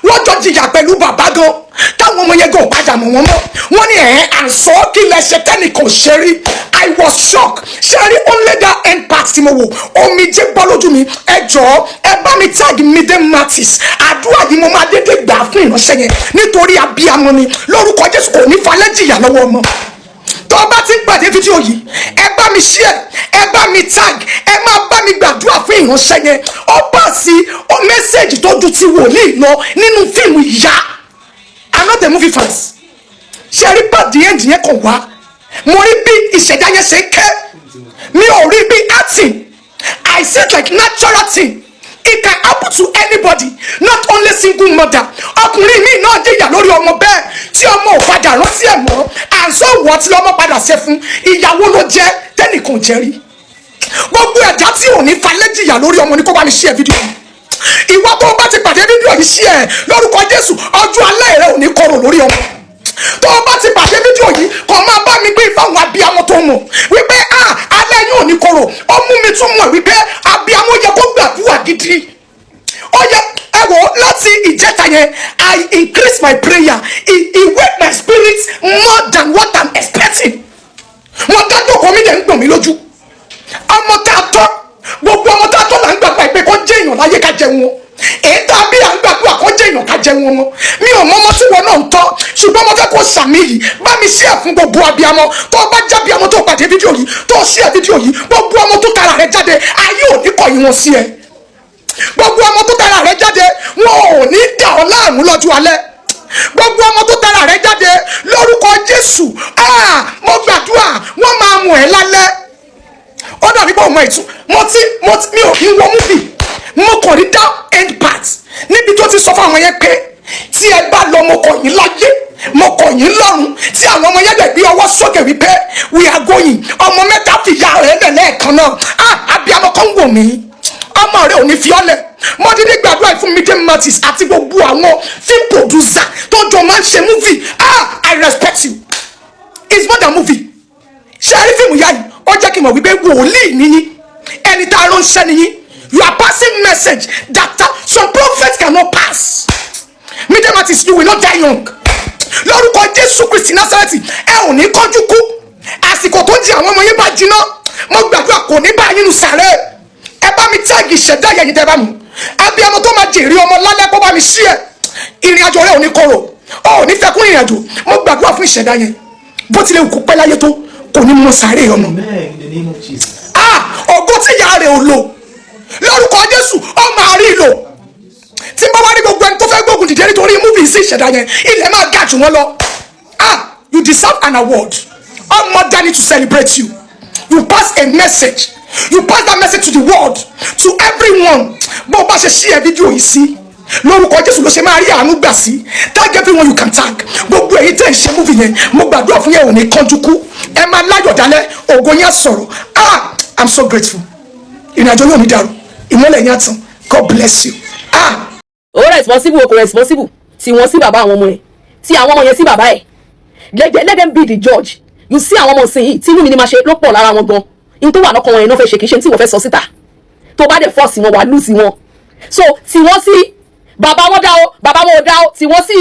wọ́n jọ jìyà pẹ̀lú bàbá gan, táwọn ọmọ yẹn gan ò padà mọ̀ wọ́n mọ́. Wọ́n ní ẹ̀ àǹsọ́ kí lẹ ṣe tẹ́nìkan ṣe rí. I was shocked. Ṣe rí only that end part tí mo wò, omijé bọ́ lójú mi. Ẹ jọ̀ọ́, ẹ bá mi tag Mide Martins. Àdúrà yìí, mo máa dédé gbà fún ìránṣẹ́ yẹn nítorí abiyamọ ni. Lórúkọ Jésù, kò ní falẹ́ jìyà lọ́wọ́ ọmọ. Tó o bá ti ń pàdé fídíò yìí, ẹ bá mi share, ẹ bá mi tag, ẹ máa bá mi gbàdúrà fún ìránṣẹ́ yẹn. Ó bá sí ó message tó ju ti wòlíì lọ nínú fíìmù Ìyá. I'm not a movie fans. Ṣe rí pàdé end yẹn kàn wá, mo rí bí ìṣẹ̀dá yẹn ṣe ń ké. Mi ò rí bí acting. I said like natural thing, it can happen to anybody, not only single mother. Ọkùnrin mi náà jìyà lórí ọmọ bẹ́ẹ̀ tí ọmọ ò padà rántí ẹ̀ mọ́. And so what? Lọ́mọ padà ṣe fún ìyàwó ló jẹ́ tẹ́nìkan jẹ́ rí. Gbogbo ẹ̀dá tí ò ní falẹ́ jìyà lórí ọmọ ni kó bá mi share fídíò yìí. Ìwọ tó o bá ti pàdé fídíò yìí, share. Lórúkọ Jésù, ọjọ́ alẹ́ rẹ ò ní korò lórí ọmọ. Tó o bá ti pàdé fídíò yìí, kò máa bá mi gbé fáwọn abiyamọ tó mọ̀ wípé, ah, alẹ́ yóò ní korò. Ó mú mi tún mọ̀ wípé abiyamọ yẹ kó gbàdúrà gidi. Ó yẹ ẹ wò, láti ìjẹta yẹn, I increase my prayer. It wake my spirit more than what I'm expecting. Wọ́n dájú ọkọ mi dẹ̀ ń gbọ̀n mi lójú. Ọmọ tá a tọ́, gbogbo ọmọ tá a tọ́ là ń gbàgbà pé kó jẹ́ èèyàn láyé, ká jẹun wọn. Èyí tá a bí, à ń gbàdúrà kó jẹ́ èèyàn, ká jẹun wọn. Mi ò mọ ọmọ tí wọn náà ń tọ́, ṣùgbọ́n mo fẹ́ kó sàmì yìí, bá mi share fún gbogbo abiyamọ. Tó bá jẹ́ abiyamọ tó pàdé fídíò yìí, tó share fídíò yìí, gbogbo ọmọ tó tara rẹ̀ jáde, ayé ò ní kọ̀yìn wọn sí ẹ. Gbogbo ọmọ tó tara rẹ̀ jáde, wọn ò ní dà ọ́ láàmú lọ́jọ́ alẹ́. Gbogbo ọmọ tó tara rẹ̀ jáde, lórúkọ Jésù, ah, mo gbàdúrà, wọ́n máa mú ẹ lálẹ́. Ó dàbí pé ọmọ ìtú mo ti mi ò kí ń wo movie. Mo kàn rí that end part níbi tó ti sọ fún àwọn yẹn pé tí ẹ bá lọ, mo kọ̀ yín láyé, mo kọ̀ yín lọ́run. Tí àwọn ọmọ yẹn dẹ̀ gbé ọwọ́ sókè wípé we are going. Ọmọ mẹ́ta fìyà rẹ̀ lẹ̀ lẹ́ẹ̀kan náà. Ah, abiyamọ kan wò mí, ọmọ rẹ ò ní fi ọ́ lẹ̀. Mo dídí gbàdúrà fún Mide Martins àti gbogbo àwọn film producer tó jọ máa ń ṣe movie. Ah, I respect you. It's more than movie. Ṣe rí fíìmù yá yìí, ó jẹ́ kí n mọ̀ wípé wòlíì níyín, ẹni tá a ránṣẹ́ níyín. You are passing message that some prophets cannot pass. Mide Martins, you will not die young. Lórúkọ Jésù Kristi Násárẹ́tì, ẹ ò ní kánjú kú. Àsìkò tó ń jẹ àwọn ọmọ yín bá jiná, mo gbàdúrà, kò ní bá yín nù sàrẹ́. Ẹ bá mi tag ìṣẹ̀dá yẹn tẹ́ bá mu. Abiyamọ tó máa jèrè ọmọ lálẹ́, kó bá mi ṣí ẹ. Ìrìn àjò rẹ ò ní korò, ọ ò ní fẹ́ kún ìrìn àjò. Mo gbàdúrà fún ìṣẹ̀dá yẹn, bó tilẹ̀ kó pẹ́ láyé tó, kò ní mọ sàárè ọmọ. Ah, ògo tí ìyá rẹ̀ ò lò, lórúkọ Jésù, ọ máa rí lò. Tí n bá wá rí gbogbo ẹni tó fẹ́ gbógun dìde nítorí movie sí ìṣẹ̀dá yẹn, ilẹ̀ máa ga jù wọ́n lọ. Ah, you deserve an award. All mother need to celebrate you. You pass a message. You pass that message to the world, to everyone. Bó o bá ṣe share fídíò yìí sí, lórúkọ Jésù ló ṣe máa rí àánú gbà sí. Tag everyone you can tag. Gbogbo èyí tẹ̀ ń ṣe movie yẹn, mo gbàdúrà fún yẹn, ò ní kánjú kú. Ẹ máa láyọ̀ dálẹ́, ògo yẹn sọ̀rọ̀. Ah, I'm so grateful. Ìrìnàjò yóò ní dàrú, ìmọ́lẹ̀ yẹn á tàn. God bless you. Ah. Ó responsible o, kò responsible, tí wọ́n sí bàbá àwọn ọmọ yẹn, tí àwọn ọmọ yẹn sí bàbá ẹ̀, let them be the judge. You see, àwọn ọmọ ìsìn yìí, tí inú mi ni máa ṣe ló pọ̀ lára wọn gan. In tó wà lọ́kàn wọn yẹn náà fẹ́ ṣe, kì í ṣe tí wọ́n fẹ́ sọ síta. Tó bá dẹ̀ force wọn, wà lose wọn. So tí wọ́n sí bàbá wọn dá o, bàbá wọn ò dá o, tí wọ́n sí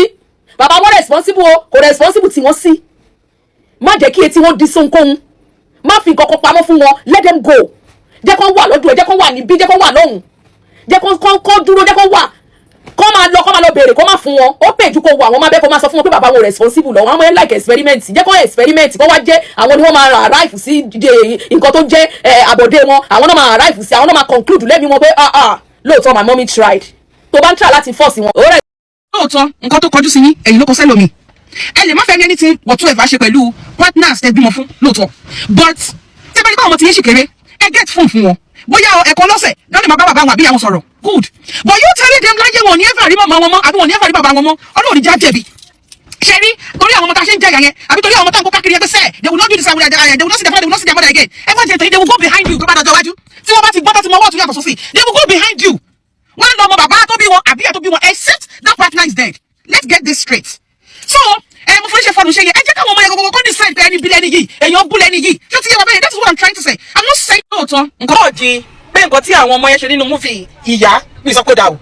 bàbá wọn responsible o, kò responsible, tí wọ́n sí. Má jẹ́ kí etí wọn di sóhunkóhun. Má fi nǹkan kan pamọ́ fún wọn. Let them go. Jẹ́ kó wà lọ́dún ẹ̀, jẹ́ kó wà níbí, jẹ́ kó wà lọ́hùn, jẹ́ kó dúró, jẹ́ kó wà, kó máa lọ, kó máa lọ béèrè, kó máa fún wọn. Ó pè ju kó wọ àwọn máa bẹ́, kó máa sọ fún wọn pé bàbá wọn responsible lọ. Wọn máa ń like experiment. Jẹ́ kó experiment, kó wá jẹ́ àwọn ni wọ́n máa arrive sí nǹkan tó jẹ́ àbọ̀dé wọn. Àwọn náà máa arrive sí, àwọn náà máa conclude lẹ́mìí wọn pé, "Ah ah, lóòótọ́, my mommy tried." Tó bá ń try láti force wọn, ó rẹ̀. Lóòótọ́, nǹkan tó kọjú sí yín, ẹ̀yin ló kọ sẹ́lòmíì. Ẹ lè má fẹ́ ní anything whatsoever ṣe pẹ̀lú partners tẹ́ bímọ fún lóòótọ́, but tẹ́ bá ní káwọn ọmọ tí yín ṣì kéré, ẹ get phone fún wọn, bóyá ẹ̀kan lọ́sẹ̀ lọ́nà máa bá bàbá wọn àbí ìyá wọn sọ̀rọ̀. Good, but you telling them láyé wọn ò ní ever rí màmá wọn mọ́ àbí wọn ò ní ever rí bàbá wọn mọ́, Ọlọ́run ní já jẹ̀bi. Ṣe rí, torí àwọn ọmọ tá a ṣe ń jẹyà yẹn, àbí torí àwọn ọmọ tá à ń kó káàkiri yẹn pé sẹ́ẹ̀, they will not do this, they will not see their father, they will not see their mother again. Ẹ má jẹ tẹ̀yìn. They will go behind you. Tó bá dọjọ́ iwájú, tí wọ́n bá ti gbọ́, tó ti mọ ọwọ́ ọ̀tún yàtọ̀ sósì, they will go behind you. Wọ́n á lọ ọmọ bàbá tó bí wọn àbí ìyá tó bí wọn, except that partner is dead. Let's get this straight. So ẹ mo fún ṣe fọdún ṣe yẹn, ẹ jẹ́ káwọn ọmọ yẹn gbogbo kó decide pé ẹni bí lẹ́ni yìí, èèyàn bú lẹ́ni yìí. Ṣé ti yẹ wà bẹ́ẹ̀? That is what I'm trying to say. I'm not saying. Lóòótọ́, nǹkan náà di pé nǹkan tí àwọn ọmọ yẹn ṣe nínú movie ìyá mi sọ pé dà o,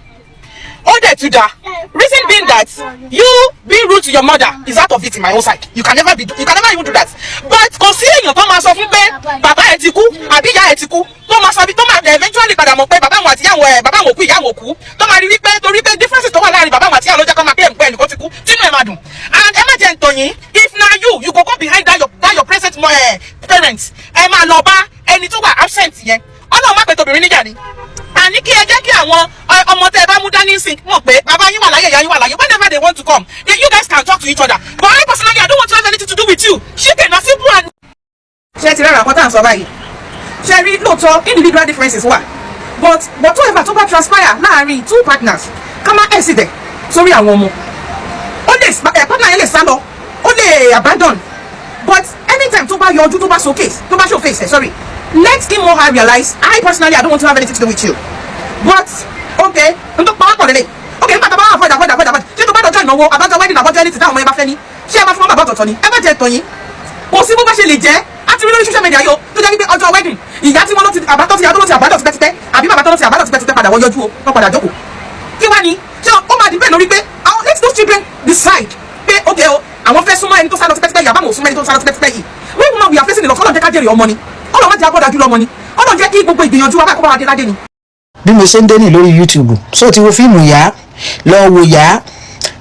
ó dẹ̀ tún da. Reason being that you being rude to your mother is out of it in my own side. You can never be, you can never even do that. But kò sí èèyàn tó máa sọ fún pé bàbá ẹ̀ ti kú àbí ìyá ẹ̀ ti kú, tó máa sọ bí tó máa eventually padà mọ̀ pé bàbá àwọn àti ìyá àwọn ẹ̀, bàbá àwọn òkú, ìyá àwọn òkú, tó máa rí wípé torí pé differences tó wà láàrin bàbá àwọn àti ìyá ló jẹ́ kó máa claim pé ẹnìkan ti kú, tínú ẹ̀ máa dùn. And ẹ má jẹ́ ntọ̀yìn, if na you, you go go behind that your present parents, ẹ máa lọ bá ẹni tó wà absent yẹn. Ọlọ́run má pẹ́ tóbìnrin níjà ni. Àní kí ẹ jẹ́ kí àwọn ọmọ tẹ́ ẹ bá mú dání sí mọ̀ pé bàbá yín wà láyé, ìyá yín wà láyé. Whenever they want to come, then you guys can talk to each other. But I personally, I don't want to have anything to do with you. Ṣíkè na simple and. Ṣé ti rárá àkọ́tà ń sọ báyìí? Ṣe rí, lóòótọ́, individual differences wà, but whatever tó bá transpire láàárín two partners, ká má ẹ̀ sì dẹ̀ sórí àwọn ọmọ. Ó lè ẹ partner yẹn lè sá lọ, ó lè abandon, but anytime tó bá yọjú, tó bá showcase, tó bá show face ẹ, sorry, let him or her realize, I personally, I don't want to have anything to do with you. But okay, n tó pawápọ̀ lélẹ̀, okay, nígbà tó bá wà avoid, avoid, avoid, avoid, ṣé tó bá dọjọ́ ìnáwó, àbájọ wedding, àbájọ anything táwọn ọmọ yẹn bá fẹ́ ní, ṣé ẹ máa fún wọn bàbá ọ̀tọ̀ọ̀tọ̀ ni? Ẹ má jẹ tọ̀yìn. Kò sí bó bá ṣe lè jẹ́. Á ti rí lórí social media yóò tó jẹ́ wípé ọjọ́ wedding, ìyá tí wọ́n ló ti àbá tó ti yà tó ló ti àbádọ̀ tipẹ́tipẹ́, àbí bàbá tó ló ti àbádọ̀ tipẹ́tipẹ́, padà wọ́n yọjú o, wọ́n padà jókòó. Kí wá ní ṣé ó máa depend lórí pé àwọn, let those children decide pé okay o, àwọn fẹ́ súnmọ́ ẹni tó sá lọ tipẹ́tipẹ́ yìí, àbáwọn ò súnmọ́ ẹni tó sá lọ tipẹ́tipẹ́ yìí. When woman, we are facing a lot. Ọlọ́run jẹ́ ká jèrè ọmọ ni. Ọlọ́run má jẹ́ abọ́dájú lọ́mọ ni. Ọlọ́run jẹ́ kí gbogbo ìgbìyànjú wa bá kó bá wa dé ládé ni. Bí mo ṣe ń dé ní lórí YouTube, so ti wo fíìmù ìyá, lọ wo ìyá,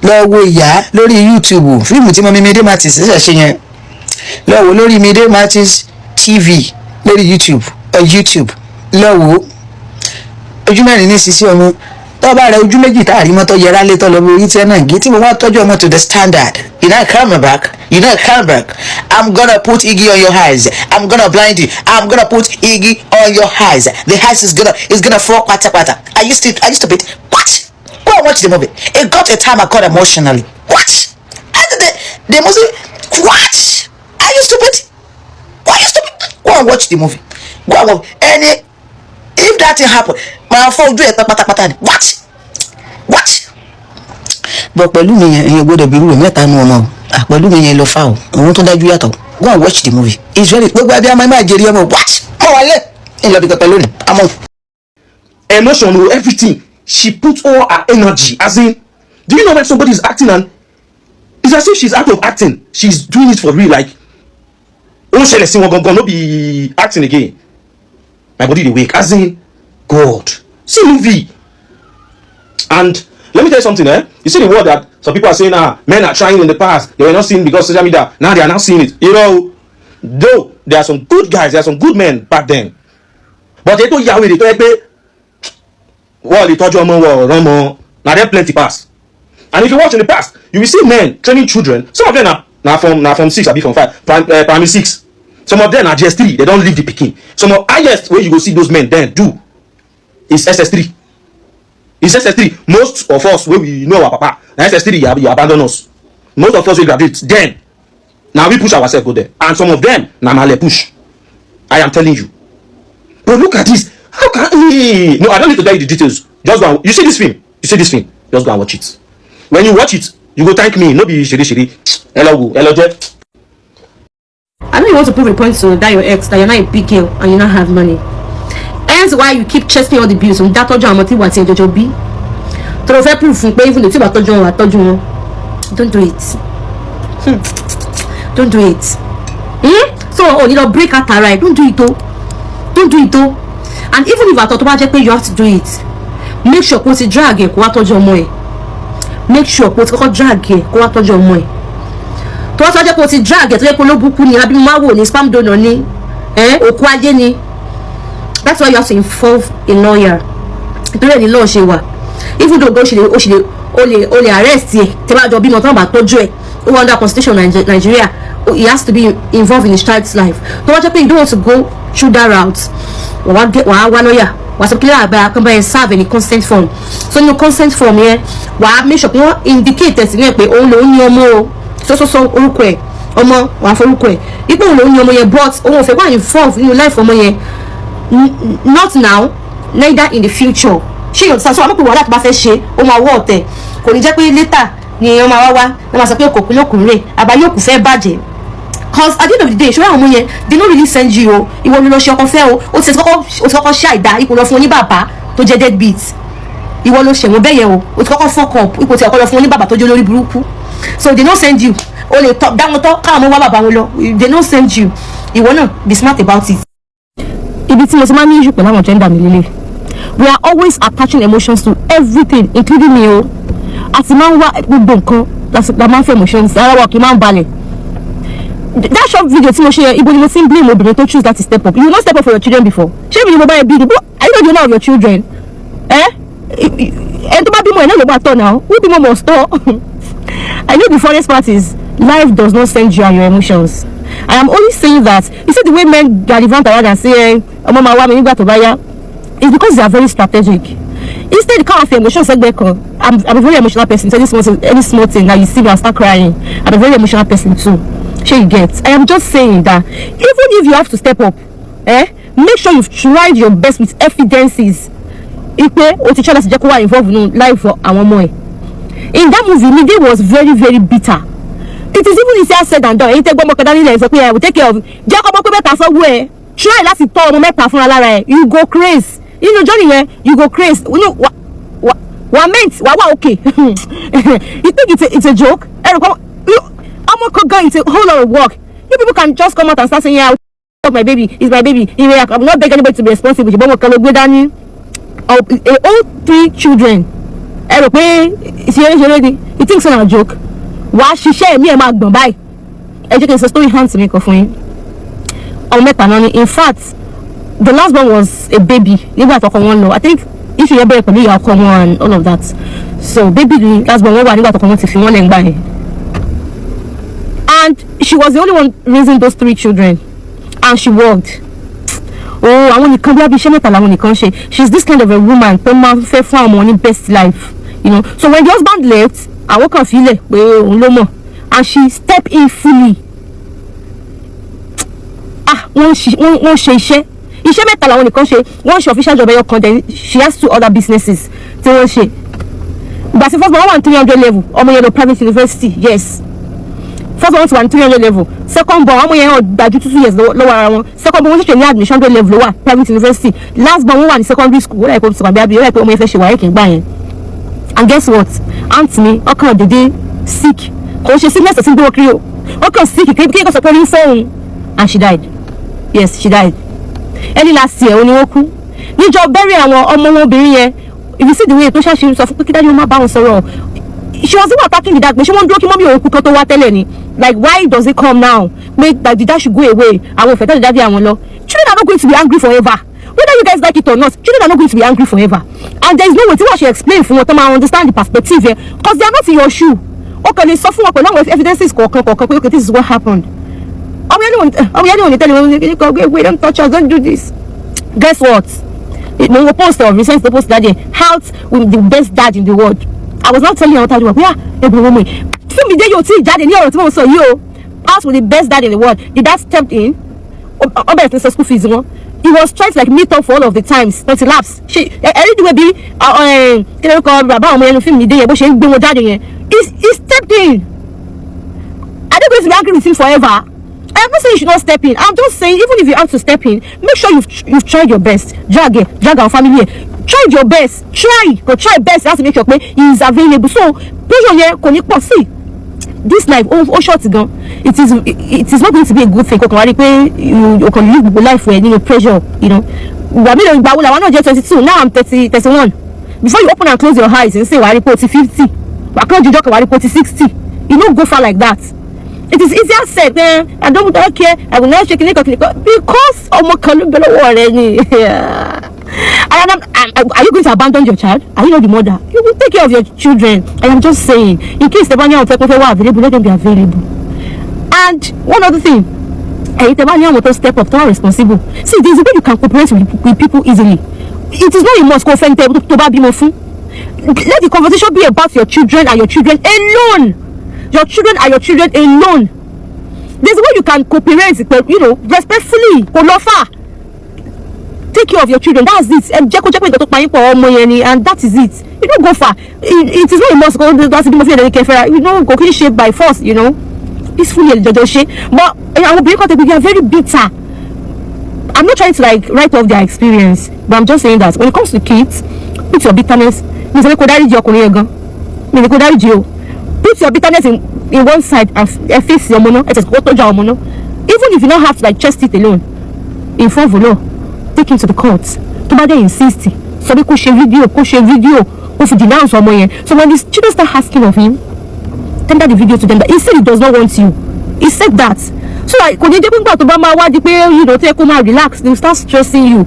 lọ wo ìyá lórí YouTube. Fíìmù tí mummy Mide Martins ṣẹ̀ṣẹ̀ ṣe yẹn, lọ wo lórí Mide Martins TV lórí YouTube, YouTube, lọ wo. Ojú mẹ́rin ní sisi ọmọ tó bá rẹ, ojú méjì tá a rí mọ́tò yẹra lé tọ́ lọ bí orí tẹ́ náà gé tí mo wá tọ́jú ọmọ to the standard. You not come back, you not come back. I'm gonna put igi on your eyes. I'm gonna blind you. I'm gonna put igi on your eyes. The eyes is gonna fall pátápátá. Are you stupid? What? Go and watch the movie. It got a time I got emotionally. What? I did the movie. What? Are you stupid? Why are you stupid? Go and watch the movie. Go and watch. Any if that thing happen, máa fọ́ ojú ẹ̀ tán pátápátá ni. What? What? Bọ̀ pẹ̀lú mi yẹn, èèyàn gbọ́dọ̀ bírú rẹ̀ mẹ́ta nu ọmọ o. Ah, pẹ̀lú mi yẹn lọ fa o, òun tó dájú yàtọ̀. Go and watch the movie. It's very, gbogbo abiyamọ, ẹ máa jèrè ọmọ. What? Mọ̀ wálé ńlọbi pẹpẹ lónìí àmọ́. Emotion o, everything, she put all her energy. As in, do you know when somebody is acting and it's as if she's out of acting, she's doing it for real, like ó ń ṣẹlẹ̀ sí wọn gangan, no be acting again. My body dey wake. As in, God, see movie. And let me tell you something, eh? You see the word that some people are saying, ah, men are trying in the past, they were not seeing because social media, now they are now seeing it. Though there are some good guys, there are some good men back then, but ètò ìyàwó èdè tó yẹ pé wọ́n lè tọ́jú ọmọ wọn ọ̀rọ̀ mọ́ na there plenty pass. And if you watch in the past, you will see men training children. Some of them na from six abi from five, primary six. Some of them na JS3, they don leave the pikin. Some of highest wey you go see those men then do is SS3, is SS3. Most of us wey we know our papa na SS3 you abandon us. Most of us wey graduate then, na we push ourselves go there, and some of them na malle push, I am telling you. But look at this. How can, hey, no, I don't need to tell you the details. Just go and, you see this film, you see this film, just go and watch it. When you watch it, you go thank me. No be ṣeré ṣeré. Ẹ lọ wo, ẹ lọ jẹ. I know you want to prove a point to that your ex that you're not a big girl and you not have money. Hence why you keep chasing all the bills. Òun dá tọ́jú àwọn ọmọ tí wà tí ẹjọ́jọ́ bí. Tó lọ fẹ́ prove fún pé even though tí wàá tọ́jú wọn, wàá tọ́jú wọn. Don't do it. Don't do it. So o ní lọ break out ara ẹ̀. Don't do it o. Don't do it o. And even if àtọ̀ tó bá jẹ́ pé you have to do it, make sure kó o ti drag ẹ̀ kó wá tọ́jú ọmọ ẹ̀. Make sure kó o ti kọ́kọ́ drag ẹ̀ kó wá tọ́jú ọmọ ẹ̀. Tó wá sọ jẹ́ pé o ti drag ẹ̀, tó jẹ́ pé olóbùkún ni, àbí máa wò ní sperm donor ni, òkú ayé ni. That's why you have to involve a lawyer. Nítorí ẹ̀ ní law ṣe wà. Even though o ṣe lè o ṣe lè o lè arrest ẹ̀, tẹ́ bá jọ bímọ, tó bá tọ́jú ẹ̀, ó wà under constitution Nigeria, he has to be involved in his child's life. Tó wá jẹ́ pé you don't want to go through that route, wàá wá lawyer, wàá sọ kílẹ̀ àgbà kan báyẹn serve any consent form. So nínú consent form yẹn, wàá make sure pé wọ́n indicate ẹ̀sìn náà pé òun lòún ní ọmọ o, so orúkọ ẹ̀, ọmọ, wàá forúkọ ẹ̀ ipò òun lòún ní ọmọ yẹn, but òun ò fẹ́ wà involve nínú life ọmọ yẹn, not now, neither in the future. Ṣé yóò sọ àwọn pé wàhálà tó bá fẹ́ ṣe, ó máa wọ́ ọ̀tẹ̀, kò ní jẹ́ pé later ni wọ́n máa wá wá ní wọ́n máa sọ pé kò kú lókùn rè àbáyé òkú fẹ́ bàjẹ́. Cause at the end of the day, ṣọlá, àwọn ọmọ yẹn, they no really send you o. Ìwọ ló lọ ṣe ọkọ fẹ́ o. Ó ti kọ́kọ́ ṣe àìdá ipò lọ fún oníbàbá tó jẹ́ deadbeat. Ìwọ ló ṣẹ̀wọ̀n bẹ́yẹn o. Ó ti kọ́kọ́ fuck up ipò tí ọkọ lọ fún oníbàbá tó jẹ́ olórí burúkú. So they no send you. O lè tọ́ dá wọn tọ́, káwọn ọmọ wá bàbá wọn lọ. They no send you. Ìwọ náà, be smart about it. Ibi tí mo ti máa ń ní issue pẹ̀lú àwọn gender mi lélẹ̀, we are always attaching emotions to everything, including me o. A ti máa ń wá gbogbo nǹkan la máa ń fẹ́ emotions, ara wa kì í máa ń balẹ̀. That short video tí mo ṣe yẹn, ibo ni mo ti ń blame obìnrin tó choose láti step up? You no step up for your children before. Ṣé mi ni mo bá yẹ bí ni? Are you not the owner of your children? Ẹ ẹni tó bá bímọ ẹ náà ló bá tọ́ now. Who bímọ must tọ́. I know the funniest part is life does not send you and your emotions. I am only saying that you see the way men gallivant around and say, ọmọ máa wá mi nígbà tó bá yá, it's because they are very strategic. Instead káwọn fi emotions sẹ́gbẹ̀ẹ́ kan. I'm a very emotional person, so any small thing now, you see me, I start crying. I'm a very emotional person too. Ṣé you get? I am just saying that even if you have to step up, make sure you've tried your best with evidences ipe o ti try láti jẹ́ kó wà involved nínú life àwọn ọmọ ẹ̀. In that movie, Mide was very, very bitter. It is even easier said than done. Èyí tẹ́ gbọ́ ọmọ kan dání ilẹ̀ sọ pé ẹ will take care of, jẹ́ kọ́ ọmọ pé mẹ́ta sọ́wọ́ ẹ, try láti tọ́ ọmọ mẹ́ta fúnra lára ẹ, you go craze nínú journey yẹn. You go craze. You know, wa wa wa meant wa wa okay. You think it's a joke? Ẹ rò kọ́ ọmọ kan gan, it's a whole lot of work. You people can just come out and start saying, "Yeah, my baby is my baby." Ìwé, I will not beg anybody to be responsible. Ṣùgbọ́n ọmọ kan ló gbé dání, all three children. Ẹ rò pé ṣeré ṣeré ni? You think say na joke? Wàá ṣiṣẹ́, ẹ̀mí ẹ̀ máa gbọ̀n báyìí. Ẹ jẹ́ kí n sọ story hand mi kan fún yín. Ọmọ mẹ́ta náà ni. In fact, the last one was a baby nígbà tọkọ wọn lọ. I think issue yẹn bẹ̀rẹ̀ pẹ̀lú ìyá ọkọ wọn and all of that. So baby ni last born wọn wà nígbà tọkọ wọn ti fi wọn lẹ̀ ń gbà yẹn, and she was the only one raising those three children, and she worked. Oh, àwọn nìkan bí abiṣẹ́ mẹ́ta làwọn nìkan ṣe. She is this kind of a woman tó máa ń fẹ́ fún àwọn ní best life. So when the husband left, àwọn kan filẹ̀ pé òun ló mọ̀, and she step in fully. Ah, wọ́n ṣe iṣẹ́ mẹ́ta làwọn nìkan ṣe. Wọ́n ṣe official job ẹyọ kan, then she has two other businesses tí wọ́n ṣe. Ìgbà tí first born wà ní 300 level, ọmọ yẹn lọ private university. Yes, first born ti wà ní 300 level. Second born, ọmọ yẹn gbà ju 2 years lọ́wọ́ ara wọn. Second born, wọ́n ṣẹ̀ṣẹ̀ ní admission, 100 level ló wà, private university. Last born, wọ́n wà ní secondary school. Wọ́n láì kó tó wà bí abiyẹ́, wọ́n láì pé ọmọ yẹn fẹ́ ṣe wáyé kì í gbà yẹn. And guess what? Aunt mi ọkàn dédé sick. Kò ṣe sickness tí ń gbé wọn kiri o. Ọkàn sick kí kò sọ pé orí ń fọ́ òun, and she died. Yes, she died early last year. Ó ní wọ́n kú níjọ́ bẹ́rẹ̀ àwọn ọmọ wọn obìnrin yẹn. If you see the way tó ṣàṣe sọ fún pé kí daddy wọn má bá wọn sọ̀rọ̀, she was even attacking the dad pé ṣé wọ́n dúró kí mummy òun kú kan tó wá tẹ́lẹ̀ ni? Like, why does it come now? Make that the dad should go away. Àwọn òfẹ́ tẹ́lẹ̀ daddy àwọn lọ. Children are not going to be angry forever, whether you guys like it or not. Children are not going to be angry forever, and there is no way tí wọ́n ṣe explain fún wọn tó máa understand the perspective yẹn, cause they are not in your shoe. O kàn lè sọ fún wọn pẹ̀lú àwọn evidences kọ̀ọ̀kan kọ̀ọ̀kan pé, okay, this is what happened. Ọmọ Ọmọ yẹn ní òní tẹ́lẹ̀ wọn ní kọ́ wait, don't touch us, don't do this. Guess what? Mo wo post of recent tó post that day, "Out with the best dad in the world." I was not telling you how to work. Yeah, ẹ̀gbọ́n ọmọ yìí, fíìmù ìdè yóò tí ì jáde ní ọ̀rọ̀ tí mo sọ yìí o. Out with the best dad in the world. The dad stepped in. Ó bẹ̀rẹ̀ sí san school fees wọn. He was trying to like meet up for all of the times but lapse. Ṣe ẹ̀rí ìdíwẹ̀ bí kí ló kọ bàbá ọmọ yẹn nu fíìmù ìdè yẹn, bó ṣe ń gbé wọn jáde yẹn, he stepped in. Are they going to be angry with him forever? I am not saying you should not step in. I'm just saying, even if you have to step in, make sure you've tried your best. Drag it, drag our family here. Try your best. Try. Go try best. You have to make sure pé he is available. So pressure yẹn kò ní pọ̀ sí. This life, ó short gan. It is not going to be a good thing. Kò kàn wá rí pé you kàn live gbogbo life wẹ̀ nínú pressure. Ìgbà mélòó, ìgbà wo làwọn náà jẹ́ 22? Now I'm 30, 31. Before you open and close your eyes and say wàá rí pé o ti 50. Wàá kàn jíjọ́ kan, wàá rí pé o ti 60. You no go far like that. It is easier said. I don't care, I will not shake kinika kinika, because ọmọ kan ló bẹ lọ́wọ́ rẹ ni. And are you going to abandon your child? Are you not the mother? You will take care of your children. I am just saying, in case the bá ní àwọn tẹ́kọ̀ fẹ́ wà available, let them be available. And one other thing, ẹ̀yin tẹ́ bá ní àwọn tó step up, tó wà responsible, see, there is a way you can cooperate with people easily. It is not a must kó fẹ́ ní tẹ́ tó bá bímọ fún. Let the conversation be about your children and your children alone. Your children are your children alone. There's a way you can cooperate respectfully. Kò lọ fà. Take care of your children, that's it. Ẹ jẹ́ kó jẹ́ pé nǹkan tó pa yín pọ̀, ọmọ yẹn ni, and that is it. You no go far. It is not a must kó láti bímọ fún ẹ̀dẹ̀ kẹfẹ́ra. Kò kí n ṣe by force. Peacefully ẹ̀ jọjọ ṣe. But àwọn obìnrin kan tẹ̀ pé they are very bitter. I'm not trying to like write off their experience, but I'm just saying that when it comes to kids, put your bitterness. Mi sọ pé kó dáríjì ọkùnrin yẹn gan, mi ní kó dáríjì o. Put your bitterness in one side and ẹ face ọmọ náà. Ẹ tẹ̀sí kó tọ́jú àwọn ọmọ náà. Even if you don't have to like chest it alone in front of law, take him to the court. Tó bá dé insist, sọ pé kó ṣe fídíò, kó ṣe fídíò, kó fi denounce ọmọ yẹn. So when the children start asking of him, tender the video to them that he said he does not want you. He said that, so like kò ní jẹ́ pé nígbà tó bá máa wá di pé tó yẹ kó máa relax, they will start stressing you.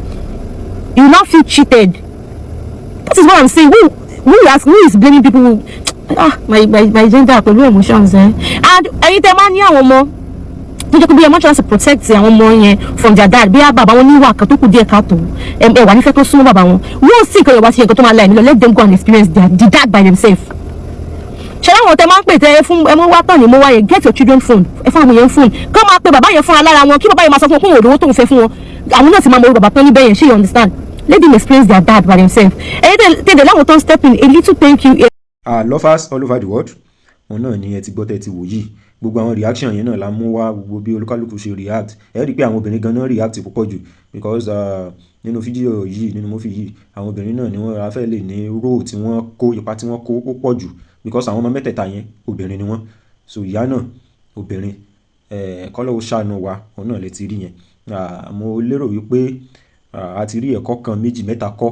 You now feel cheated. That is what I'm saying. Who ask who is blaming people who, ah, my gender pẹ̀lú emotions, eh. And ẹ̀yin tẹ́ máa ní àwọn ọmọ tó jẹ́ pé bí ẹ máa try to protect àwọn ọmọ yẹn from their dad, bí a bàbá wọn níwà kan tó kù díẹ̀ káàtó, ẹ wà nífẹ̀ẹ́ tó súnmọ́ bàbá wọn, wọ́n sì nǹkan yẹn wá sí nǹkan tó máa la ẹ̀mí lọ. Let them go and experience the dad by themselves. Ṣe láwọn tẹ máa ń pè tẹ fún ẹ mọ wá tán ni mo wá yẹn, get your children phone, ẹ fún àwọn yẹn phone, kọ́ máa pe bàbá yẹn fúnra lára wọn, kí bàbá yẹn máa sọ fún wọn pé òun ò lówó tóun fẹ́ fún wọn. Àwọn náà ti máa mọ orú bàbá tán níbẹ̀ yẹn. Ṣé you understand? Let them experience their dad by themselves. Ẹ̀yin tẹ̀lé láwọn tó ń step in, a little thank you. Our lovers all over the world, òun náà ni ẹ ti gbọ́ tẹ́ ti wò yìí. Gbogbo àwọn reaction yẹn náà la mú wá, gbogbo bí olúkálùkù ṣe react. Ẹ rí i pé àwọn obìnrin gan-an react púpọ̀ jù, because nínú fídíò yìí, nínú movie yìí, àwọn obìnrin náà ni wọ́n ra fẹ́ lè ní role tí wọ́n kó, ipa tí wọ́n kó ó pọ̀ jù, because àwọn ọmọ mẹ́tẹ̀ẹ̀ta yẹn, obìnrin ni wọ́n. So ìyá náà obìnrin, kọ́lọ́hun ṣàánú wa. Òun náà lè ti rí yẹn. Mo lérò wípé a ti rí ẹ̀kọ́ kan, méjì, mẹ́ta kọ́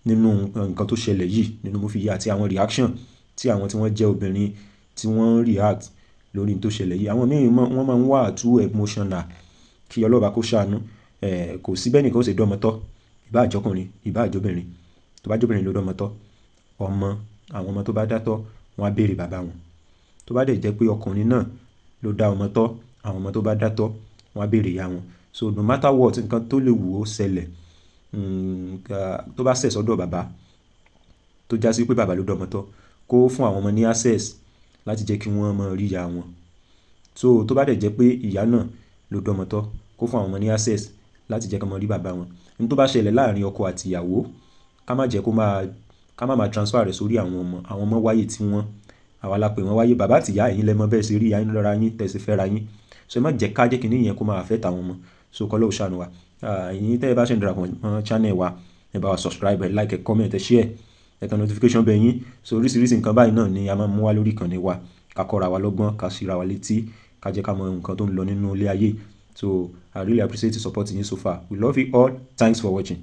nínú nǹkan tó ṣẹlẹ̀ yìí nínú movie yìí, àti àwọn reaction tí àwọn tí wọ́n jẹ́ obìnrin tí wọ́n ń react lórí tó ṣẹlẹ̀ yìí. Àwọn míì wọ́n máa ń wà too emotional. Kí Ọlọ́ba kó ṣàánú. Kò sí bẹ́ẹ̀ nìkan ó ṣe dọ́mọ tọ́, ìbá àjọkùnrin, ìbá àjọbìnrin. Tó bá jọbìnrin ló dọ́mọ tọ́, ọmọ, àwọn ọmọ tó bá dá tọ́, wọ́n á béèrè bàbá wọn. Tó bá dẹ̀ jẹ́ pé ọkùnrin náà ló dá ọmọ tọ́, àwọn ọmọ tó bá dá tọ́, wọ́n á béèrè ìyá wọn. So no matter what, nǹkan tó lè wù ó ṣẹlẹ̀, tó bá ṣẹ̀ sọ́dọ̀ bàbá, tó já sí pé bàbá ló dọ́mọ tọ́, kó fún àwọn ọmọ ní access láti jẹ́ kí wọ́n mọ rí ìyá wọn. So tó bá dẹ̀ jẹ́ pé ìyá náà ló dọ́mọ tọ́, kó fún àwọn ọmọ ní access láti jẹ́ kí wọ́n mọ rí bàbá wọn. Ohun tó bá ṣẹlẹ̀ láàárín ọkọ àti ìyàwó, ká má jẹ́ kó máa, ká má máa transfer rẹ̀ sórí àwọn ọmọ. Àwọn ọmọ wáyé tí wọ́n, àwa la pè wọ́n wáyé. Bàbá àti ìyá, ẹ̀yin lẹ mọ bẹ́ẹ̀ ṣe rí ìyá yín lọ́ra yín, tẹ́ ṣe fẹ́ra yín. So ẹ má jẹ́ ká jẹ́ kí ní yẹn kó máa affect àwọn ọmọ. So kọ́lọ́hun ṣàánú wa. Ẹ̀yin tẹ́ ẹ bá ṣe ń darapọ̀ mọ́ channel wa, ẹ bá wa subscribe, ẹ like, ẹ comment, ẹ share, ẹ tan notification bell yín. So oríṣiríṣi nǹkan báyìí náà ni a máa ń mú wá lórí ìkànnì wa. Ká kọ́ra wa lọ́gbọ́n, ká ṣíra wa létí, ká jẹ́ ká mọ nǹkan tó ń lọ nínú ilé ayé. So I really appreciate the support yín so far. We love you all. Thanks for watching.